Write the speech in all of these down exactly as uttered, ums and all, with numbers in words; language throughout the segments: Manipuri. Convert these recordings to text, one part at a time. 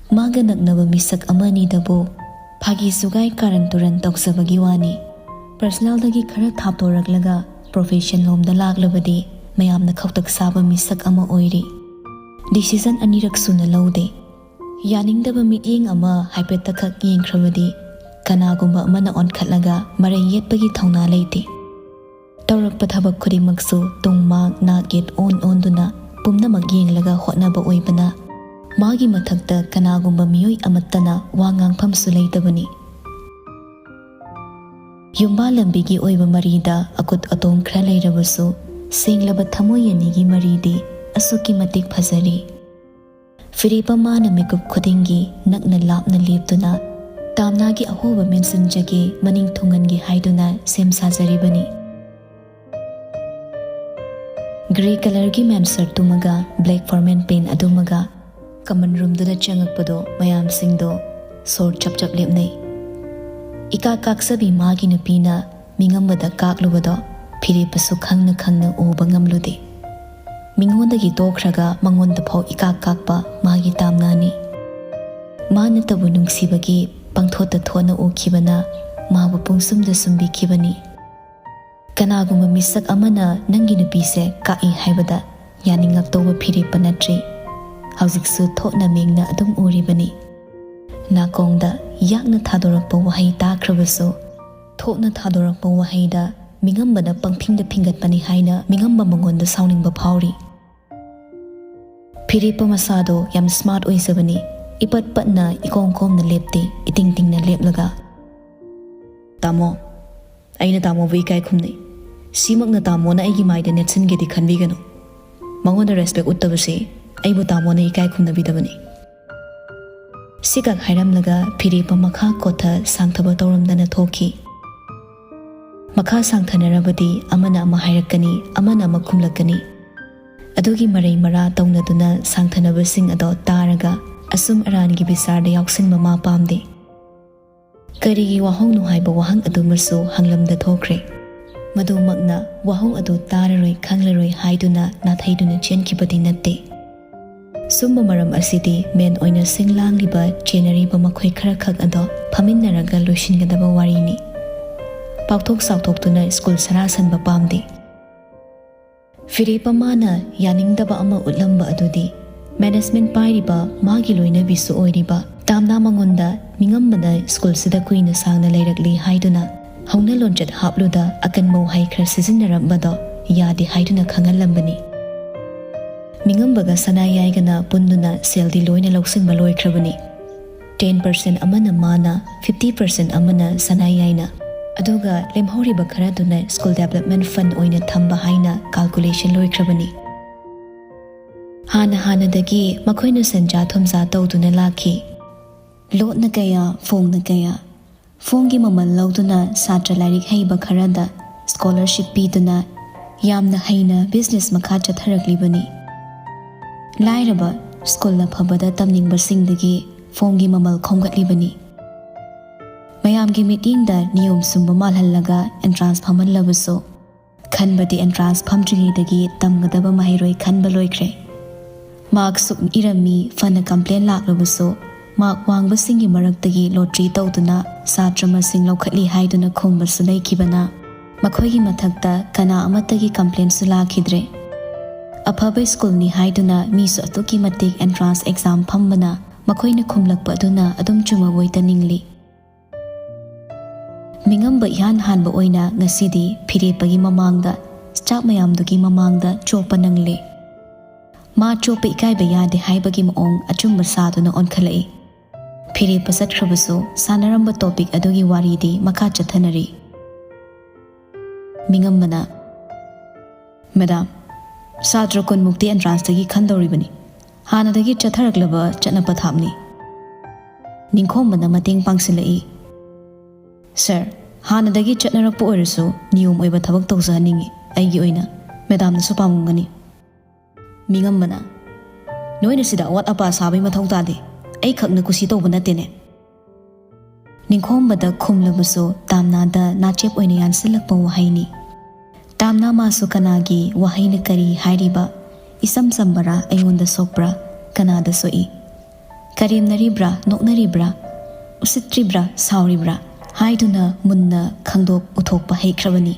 ꯃꯥꯒ ꯅꯛꯅꯕ ꯃꯤꯁꯛ ꯑꯃꯅꯤꯗꯕꯨ ꯐꯥꯒꯤ ꯖꯨꯒꯥꯏ ꯀꯥꯔꯟ ꯇꯨꯔꯟ ꯇꯧꯖꯕꯒꯤ ꯋꯥꯅꯤ꯫ ꯄꯔꯁꯅꯦꯜꯗꯒꯤ ꯈꯔ ꯊꯥꯞꯇꯣꯔꯛꯂꯒ ꯄ꯭ꯔꯣꯐꯦꯁꯟ ꯂꯣꯝꯗ ꯂꯥꯛꯂꯕꯗꯤ ꯃꯌꯥꯝꯅ ꯈꯧꯇꯛ ꯁꯥꯕ ꯃꯤꯁꯛ ꯑꯃ ꯑꯣꯏꯔꯤ꯫ ꯗꯤꯁꯤꯖꯟ ꯑꯅꯤꯔꯛ ꯁꯨꯅ ꯂꯧꯗꯦ꯫ ꯌꯥꯅꯤꯡꯗꯕ ꯃꯤꯠꯌꯦꯡ ꯑꯃ ꯍꯥꯏꯐꯦꯠꯇꯈꯛ ꯌꯦꯡꯈ꯭ꯔꯕꯗꯤ ꯀꯅꯥꯒꯨꯝꯕ ꯑꯃꯅ ꯑꯣꯟꯈꯠꯂꯒ ꯃꯔꯩ ꯌꯦꯠꯄꯒꯤ ꯊꯧꯅꯥ ꯂꯩꯇꯦ꯫ ꯇꯧꯔꯛꯄ ꯊꯕꯛ ꯈꯨꯗꯤꯡꯃꯛꯁꯨ ꯇꯨꯡ ꯃꯥꯡ ꯅꯥꯛ ꯌꯦꯠ ꯑꯣꯟ ꯑꯣꯟꯗꯨꯅ ꯄꯨꯝꯅꯃꯛ ꯌꯦꯡꯂꯒ ꯍꯣꯠꯅꯕ ꯑꯣꯏꯕꯅ ꯃꯥꯒꯤ ꯃꯊꯛꯇ ꯀꯅꯥꯒꯨꯝꯕ ꯃꯤꯑꯣꯏ ꯑꯃꯠꯇꯅ ꯋꯥ ꯉꯥꯡꯐꯝꯁꯨ ꯂꯩꯇꯕꯅꯤ꯫ ꯌꯨꯝꯕꯥꯜ ꯂꯝꯕꯤꯒꯤ ꯑꯣꯏꯕ ꯃꯔꯤꯗ ꯑꯀꯨꯠ ꯑꯇꯣꯡ ꯈꯔ ꯂꯩꯔꯕꯁꯨ ꯁꯦꯡꯂꯕ ꯊꯃꯣꯏ ꯑꯅꯤꯒꯤ ꯃꯔꯤꯗꯤ ꯑꯁꯨꯛꯀꯤ ꯃꯇꯤꯛ ꯐꯖꯔꯤ꯫ ꯐꯤꯔꯦꯞꯄ ꯃꯥꯅ ꯃꯤꯀꯨꯞ ꯈꯨꯗꯤꯡꯒꯤ ꯅꯛꯅ ꯂꯥꯞꯅ ꯂꯦꯞꯇꯨꯅ ꯇꯥꯝꯅꯥꯒꯤ ꯑꯍꯣꯕ ꯃꯦꯟꯁꯤꯟꯖꯒꯦ, ꯃꯅꯤꯡ ꯊꯨꯡꯍꯟꯒꯦ ꯍꯥꯏꯗꯨꯅ ꯁꯦꯝ ꯁꯥꯖꯔꯤꯕꯅꯤ꯫ ꯒ꯭ꯔꯦ ꯀꯂꯔꯒꯤ ꯃꯦꯟ ꯁꯔꯠꯇꯨꯃꯒ ꯕ꯭ꯂꯦꯛ ꯐꯣꯔꯃꯦꯜ ꯄꯦꯟ ꯑꯗꯨꯃꯒ ꯀꯃꯟ ꯔꯨꯝꯗꯨꯗ ꯆꯪꯉꯛꯄꯗꯣ ꯃꯌꯥꯝꯁꯤꯡꯗꯣ ꯁꯣꯔ ꯆꯞ ꯆꯞ ꯂꯦꯞꯅꯩ꯫ ꯏꯀꯥꯛ ꯀꯥꯛꯆꯕꯤ ꯃꯥꯒꯤ ꯅꯨꯄꯤꯅ ꯃꯤꯉꯝꯕꯗ ꯀꯥꯛꯂꯨꯕꯗꯣ ꯐꯤꯔꯦꯞꯄꯁꯨ ꯈꯪꯅ ꯈꯪꯅ ꯎꯕ ꯉꯝꯂꯨꯗꯦ꯫ ꯃꯤꯉꯣꯟꯗꯒꯤ ꯇꯣꯛꯈ꯭ꯔꯒ ꯃꯉꯣꯟꯗ ꯐꯥꯎ ꯏꯀꯥꯛ ꯀꯥꯛꯄ ꯃꯥꯒꯤ ꯇꯥꯝꯅꯥꯅꯤ꯫ ꯃꯥ ꯅꯠꯇꯕꯨ ꯅꯨꯡꯁꯤꯕꯒꯤ ꯄꯪꯊꯣꯠꯇ ꯊꯣꯠꯅ ꯎꯈꯤꯕꯅ ꯃꯥꯕꯨ ꯄꯨꯡꯁꯨꯝꯗ ꯁꯨꯝꯕꯤꯈꯤꯕꯅꯤ꯫ ꯀꯅꯥꯒꯨꯝꯕ ꯃꯤꯁꯛ ꯑꯃꯅ ꯅꯪꯒꯤ ꯅꯨꯄꯤꯁꯦ ꯀꯥꯛꯏ ꯍꯥꯏꯕꯗ ꯌꯥꯅꯤꯡꯉꯛꯇꯧꯕ ꯐꯤꯔꯦꯞꯄ ꯅꯠꯇ꯭ꯔꯤ꯫ ꯍꯧꯖꯤꯛꯁꯨ ꯊꯣꯛꯅ ꯃꯦꯡꯅ ꯑꯗꯨꯝ ꯎꯔꯤꯕꯅꯤ꯫ ꯅꯥꯀꯣꯡꯗ ꯌꯥꯛꯅ ꯊꯥꯗꯣꯔꯛꯄ ꯋꯥꯍꯩ ꯇꯥꯈ꯭ꯔꯕꯁꯨ, ꯊꯣꯛꯅ ꯊꯥꯗꯣꯔꯛꯄ ꯋꯥꯍꯩꯗ ꯃꯤꯉꯝꯕꯅ ꯄꯪꯐꯤꯡꯗ ꯐꯤꯡꯒꯠꯄꯅꯤ ꯍꯥꯏꯅ ꯃꯤꯉꯝꯕ ꯃꯉꯣꯟꯗ ꯁꯥꯎꯅꯤꯡꯕ ꯐꯥꯎꯔꯤ꯫ ꯐꯤꯔꯦꯞꯄ ꯃꯁꯥꯗꯣ ꯌꯥꯝ ꯁ꯭ꯃꯥꯔꯠ ꯑꯣꯏꯖꯕꯅꯤ꯫ ꯏꯄꯠ ꯄꯠꯅ ꯏꯀꯣꯝ ꯀꯣꯝꯅ ꯂꯦꯞꯇꯦ, ꯏꯇꯤꯡ ꯇꯤꯡꯅ ꯂꯦꯞꯂꯒ, "ꯇꯥꯃꯣ, ꯑꯩꯅ ꯇꯥꯃꯣꯕꯨ ꯏꯀꯥꯏ ꯈꯨꯝꯅꯩ꯫ ꯁꯤꯃꯛꯅ ꯇꯥꯃꯣꯅ ꯑꯩꯒꯤ ꯃꯥꯏꯗ ꯅꯦꯠꯁꯤꯟꯒꯦꯗꯤ ꯈꯟꯕꯤꯒꯅꯨ꯫ ꯃꯉꯣꯟꯗ ꯔꯦꯁꯄꯦꯛ ꯎꯠꯇꯕꯁꯤ ꯑꯩꯕꯨ ꯇꯥꯃꯣꯅ ꯏꯀꯥꯏ ꯈꯨꯝꯅꯕꯤꯗꯕꯅꯤ꯫" ꯁꯤꯈꯛ ꯍꯥꯏꯔꯝꯂꯒ ꯐꯤꯔꯦꯞꯄ ꯃꯈꯥ ꯀꯣꯊ ꯁꯥꯡꯊꯕ ꯇꯧꯔꯝꯗꯅ ꯊꯣꯛꯈꯤ꯫ ꯃꯈꯥ ꯁꯥꯡꯊꯅꯔꯕꯗꯤ ꯑꯃꯅ ꯑꯃ ꯍꯥꯏꯔꯛꯀꯅꯤ, ꯑꯃꯅ ꯑꯃ ꯈꯨꯝꯂꯛꯀꯅꯤ꯫ ꯑꯗꯨꯒꯤ ꯃꯔꯩ ꯃꯔꯥ ꯇꯧꯅꯗꯨꯅ ꯁꯥꯡꯊꯅꯕꯁꯤꯡ ꯑꯗꯣ ꯇꯥꯔꯒ ꯑꯁꯨꯝ ꯑꯔꯥꯟꯒꯤ ꯕꯤꯆꯥꯔꯗ ꯌꯥꯎꯁꯤꯟꯕ ꯃꯥ ꯄꯥꯝꯗꯦ꯫ ꯀꯔꯤꯒꯤ ꯋꯥꯍꯧꯅꯣ ꯍꯥꯏꯕ ꯋꯥꯍꯪ ꯑꯗꯨꯃꯁꯨ ꯍꯪꯂꯝꯗ ꯊꯣꯛꯈ꯭ꯔꯦ꯫ ꯃꯗꯨꯃꯛꯅ ꯋꯥꯍꯧ ꯑꯗꯨ ꯇꯥꯔꯔꯣꯏ ꯈꯪꯂꯔꯣꯏ ꯍꯥꯏꯗꯨꯅ ꯅꯥꯊꯩꯗꯨꯅ ꯆꯦꯟꯈꯤꯕꯗꯤ ꯅꯠꯇꯦ꯫ ꯁꯨꯝꯕ ꯃꯔꯝ ꯑꯁꯤꯗꯤ ꯃꯦꯟ ꯑꯣꯏꯅ ꯁꯤꯡ ꯂꯥꯡꯂꯤꯕ, ꯆꯦꯟꯅꯔꯤꯕ ꯃꯈꯣꯏ ꯈꯔꯈꯛ ꯑꯗꯣ ꯐꯝꯃꯤꯟꯅꯔꯒ ꯂꯣꯏꯁꯤꯟꯒꯗꯕ ꯋꯥꯔꯤꯅꯤ꯫ ꯄꯥꯛꯊꯣꯛ ꯆꯥꯎꯊꯣꯛꯇꯨꯅ ꯁ꯭ꯀꯨꯜ ꯁꯅꯥ ꯁꯟꯕ ꯄꯥꯝꯗꯦ꯫ ꯐꯤꯔꯦꯞꯄ ꯃꯥꯅ ꯌꯥꯅꯤꯡꯗꯕ ꯑꯃ ꯎꯠꯂꯝꯕ ꯑꯗꯨꯗꯤ ꯃꯦꯅꯦꯖꯃꯦꯟꯠ ꯄꯥꯏꯔꯤꯕ ꯃꯥꯒꯤ ꯂꯣꯏꯅꯕꯤꯁꯨ ꯑꯣꯏꯔꯤꯕ ꯇꯥꯝꯅꯥ ꯃꯉꯣꯟꯗ ꯃꯤꯉꯝꯕꯅ ꯁ꯭ꯀꯨꯜꯁꯤꯗ ꯀꯨꯏꯅ ꯁꯥꯡꯅ ꯂꯩꯔꯛꯂꯤ ꯍꯥꯏꯗꯨꯅ ꯍꯧꯅ ꯂꯣꯟꯆꯠ ꯍꯥꯞꯂꯨꯗ ꯑꯀꯟꯕ ꯋꯥꯍꯩ ꯈꯔ ꯁꯤꯖꯤꯟꯅꯔꯝꯕꯗꯣ ꯌꯥꯗꯦ ꯍꯥꯏꯗꯨꯅ ꯈꯪꯍꯜꯂꯝꯕꯅꯤ꯫ ꯃꯤꯉꯝꯕꯒ ꯁꯅꯥꯌꯥꯏꯒꯅ ꯄꯨꯟꯗꯨꯅ ꯁꯦꯜꯗꯤ ꯂꯣꯏꯅ ꯂꯧꯁꯤꯟꯕ ꯂꯣꯏꯈ꯭ꯔꯕꯅꯤ꯫ ꯇꯦꯟ ꯄꯥꯔꯁꯦꯟꯠ ꯑꯃꯅ ꯃꯥꯅ, ꯐꯤꯐꯇꯤ ꯄꯥꯔꯁꯦꯟꯠ ꯑꯃꯅ ꯁꯅꯥꯌꯥꯏꯅ, ꯑꯗꯨꯒ ꯂꯦꯝꯍꯧꯔꯤꯕ ꯈꯔꯗꯨꯅ ꯁ꯭ꯀꯨꯜ ꯗꯦꯕꯂꯞꯃꯦꯟꯠ ꯐꯟꯗ ꯑꯣꯏꯅ ꯊꯝꯕ ꯍꯥꯏꯅ ꯀꯥꯜꯀꯨꯂꯦꯁꯟ ꯂꯣꯏꯈ꯭ꯔꯕꯅꯤ꯫ ꯍꯥꯟꯅ ꯍꯥꯟꯅꯗꯒꯤ ꯃꯈꯣꯏꯅ ꯁꯦꯟꯖꯥ ꯊꯨꯝꯖꯥ ꯇꯧꯗꯨꯅ ꯂꯥꯛꯈꯤ꯫ ꯂꯣꯠꯅ ꯀꯌꯥ, ꯐꯣꯡꯅ ꯀꯌꯥ꯫ ꯐꯣꯝꯒꯤ ꯃꯃꯜ ꯂꯧꯗꯨꯅ ꯁꯥꯇ꯭ꯔ ꯂꯥꯏꯔꯤꯛ ꯍꯩꯕ ꯈꯔꯗ ꯁ꯭ꯀꯣꯂꯔꯁꯤꯞ ꯄꯤꯗꯨꯅ ꯌꯥꯝꯅ ꯍꯩꯅ ꯕꯤꯖꯤꯅꯦꯁ ꯃꯈꯥ ꯆꯠꯊꯔꯛꯂꯤꯕꯅꯤ꯫ ꯂꯥꯏꯔꯕ ꯁ꯭ꯀꯨꯜ ꯑꯐꯕꯗ ꯇꯝꯅꯤꯡꯕꯁꯤꯡꯗꯒꯤ ꯐꯣꯝꯒꯤ ꯃꯃꯜ ꯈꯣꯝꯒꯠꯂꯤꯕꯅꯤ꯫ ꯃꯌꯥꯝꯒꯤ ꯃꯤꯠꯌꯦꯡꯗ ꯅꯤꯌꯣꯝ ꯁꯨꯝꯕ ꯃꯥꯜꯍꯜꯂꯒ ꯑꯦꯟꯇ꯭ꯔꯥꯟꯁ ꯐꯝꯍꯜꯂꯕꯁꯨ, ꯈꯟꯕꯗꯤ ꯑꯦꯟꯇ꯭ꯔꯥꯟꯁ ꯐꯝꯗ꯭ꯔꯤꯉꯩꯗꯒꯤ ꯇꯝꯒꯗꯕ ꯃꯍꯩꯔꯣꯏ ꯈꯟꯕ ꯂꯣꯏꯈ꯭ꯔꯦ꯫ ꯃꯥꯔꯛ ꯁꯨꯛ ꯏꯔꯝꯃꯤ ꯐꯅ ꯀꯝꯄ꯭ꯂꯦꯟ ꯂꯥꯛꯂꯕꯁꯨ, ꯃꯥꯔꯛ ꯋꯥꯡꯕꯁꯤꯡꯒꯤ ꯃꯔꯛꯇꯒꯤ ꯂꯣꯇ꯭ꯔꯤ ꯇꯧꯗꯨꯅ ꯁꯥꯇ꯭ꯔ ꯃꯁꯤꯡ ꯂꯧꯈꯠꯂꯤ ꯍꯥꯏꯗꯨꯅ ꯈꯨꯝꯕꯁꯨ ꯂꯩꯈꯤꯕꯅ, ꯃꯈꯣꯏꯒꯤ ꯃꯊꯛꯇ ꯀꯅꯥ ꯑꯃꯠꯇꯒꯤ ꯀꯝꯄ꯭ꯂꯦꯟꯁꯨ ꯂꯥꯛꯈꯤꯗ꯭ꯔꯦ꯫ ꯑꯐꯕ ꯁ꯭ꯀꯨꯜꯅꯤ ꯍꯥꯏꯗꯨꯅ ꯃꯤꯁꯨ ꯑꯗꯨꯛꯀꯤ ꯃꯇꯤꯛ ꯑꯦꯟꯇ꯭ꯔꯥꯟꯁ ꯑꯦꯛꯖꯥꯝ ꯐꯝꯕꯅ, ꯃꯈꯣꯏꯅ ꯈꯨꯝꯂꯛꯄ ꯑꯗꯨꯅ ꯑꯗꯨꯝ ꯆꯨꯝꯃꯕꯣꯏꯇ ꯅꯤꯡꯂꯤ꯫ ꯃꯤꯉꯝꯕ ꯏꯍꯥꯟ ꯍꯥꯟꯕ ꯑꯣꯏꯅ ꯉꯁꯤꯗꯤ ꯐꯤꯔꯦꯞꯄꯒꯤ ꯃꯃꯥꯡꯗ, ꯁ꯭ꯇꯥꯐ ꯃꯌꯥꯝꯗꯨꯒꯤ ꯃꯃꯥꯡꯗ ꯆꯣꯞꯄ ꯅꯪꯂꯦ꯫ ꯃꯥ ꯆꯣꯞꯄ ꯏꯀꯥꯏꯕ ꯌꯥꯗꯦ ꯍꯥꯏꯕꯒꯤ ꯃꯑꯣꯡ ꯑꯆꯨꯝꯕ ꯁꯥꯗꯨꯅ ꯑꯣꯟꯈꯠꯂꯛꯏ꯫ ꯐꯤꯔꯦꯞꯄ ꯆꯠꯈ꯭ꯔꯕꯁꯨ ꯁꯥꯟꯅꯔꯝꯕ ꯇꯣꯄꯤꯛ ꯑꯗꯨꯒꯤ ꯋꯥꯔꯤꯗꯤ ꯃꯈꯥ ꯆꯠꯊꯅꯔꯤ꯫ ꯃꯤꯉꯝꯕꯅ, "ꯃꯦꯗꯥꯝ, ꯁꯥꯇ꯭ꯔ ꯀꯨꯟꯃꯨꯛꯇꯤ ꯑꯦꯟꯇ꯭ꯔꯥꯟꯁꯇꯒꯤ ꯈꯟꯗꯧꯔꯤꯕꯅꯤ꯫ ꯍꯥꯟꯅꯗꯒꯤ ꯆꯠꯊꯔꯛꯂꯕ ꯆꯠꯅ ꯄꯊꯥꯞꯅꯤ꯫" ꯅꯤꯡꯈꯣꯝꯕꯅ ꯃꯇꯦꯡ ꯄꯥꯡꯁꯤꯜꯂꯛꯏ꯫ "ꯁꯥꯔ, ꯍꯥꯟꯅꯗꯒꯤ ꯆꯠꯅꯔꯛꯄ ꯑꯣꯏꯔꯁꯨ ꯅꯤꯌꯣꯝ ꯑꯣꯏꯕ ꯊꯕꯛ ꯇꯧꯖꯍꯟꯅꯤꯡꯉꯤ꯫ ꯑꯩꯒꯤ ꯑꯣꯏꯅ ꯃꯦꯗꯥꯝꯅꯁꯨ ꯄꯥꯝꯂꯝꯒꯅꯤ꯫" ꯃꯤꯉꯝꯕꯅ, "ꯅꯣꯏꯅ ꯁꯤꯗ ꯑꯋꯥꯠ ꯑꯄꯥ ꯁꯥꯕꯒꯤ ꯃꯊꯧ ꯇꯥꯗꯦ꯫ ꯑꯩꯈꯛꯅ ꯀꯨꯁꯤ ꯇꯧꯕ ꯅꯠꯇꯦꯅꯦ꯫" ꯅꯤꯡꯈꯣꯝꯕꯗ ꯈꯨꯝꯂꯕꯁꯨ ꯇꯥꯝꯅꯥꯗ ꯅꯥꯆꯦꯞ ꯑꯣꯏꯅ ꯌꯥꯟꯁꯤꯜꯂꯛꯄ ꯋꯥꯍꯩꯅꯤ꯫ ꯇꯥꯝꯅꯥ ꯃꯥꯁꯨ ꯀꯅꯥꯒꯤ ꯋꯥꯍꯩꯅ ꯀꯔꯤ ꯍꯥꯏꯔꯤꯕ? ꯏꯆꯝ ꯆꯝꯕꯔꯥ, ꯑꯩꯉꯣꯟꯗ ꯁꯣꯛꯄ꯭ꯔꯥ? ꯀꯅꯥꯗ ꯁꯣꯛꯏ? ꯀꯔꯦꯝꯅꯔꯤꯕ꯭ꯔꯥ, ꯅꯣꯛꯅꯔꯤꯕ꯭ꯔꯥ, ꯎꯁꯤꯠꯇ꯭ꯔꯤꯕ꯭ꯔꯥ, ꯁꯥꯎꯔꯤꯕ꯭ꯔꯥ ꯍꯥꯏꯗꯨꯅ ꯃꯨꯟꯅ ꯈꯪꯗꯣꯛ ꯎꯊꯣꯛꯄ ꯍꯩꯈ꯭ꯔꯕꯅꯤ꯫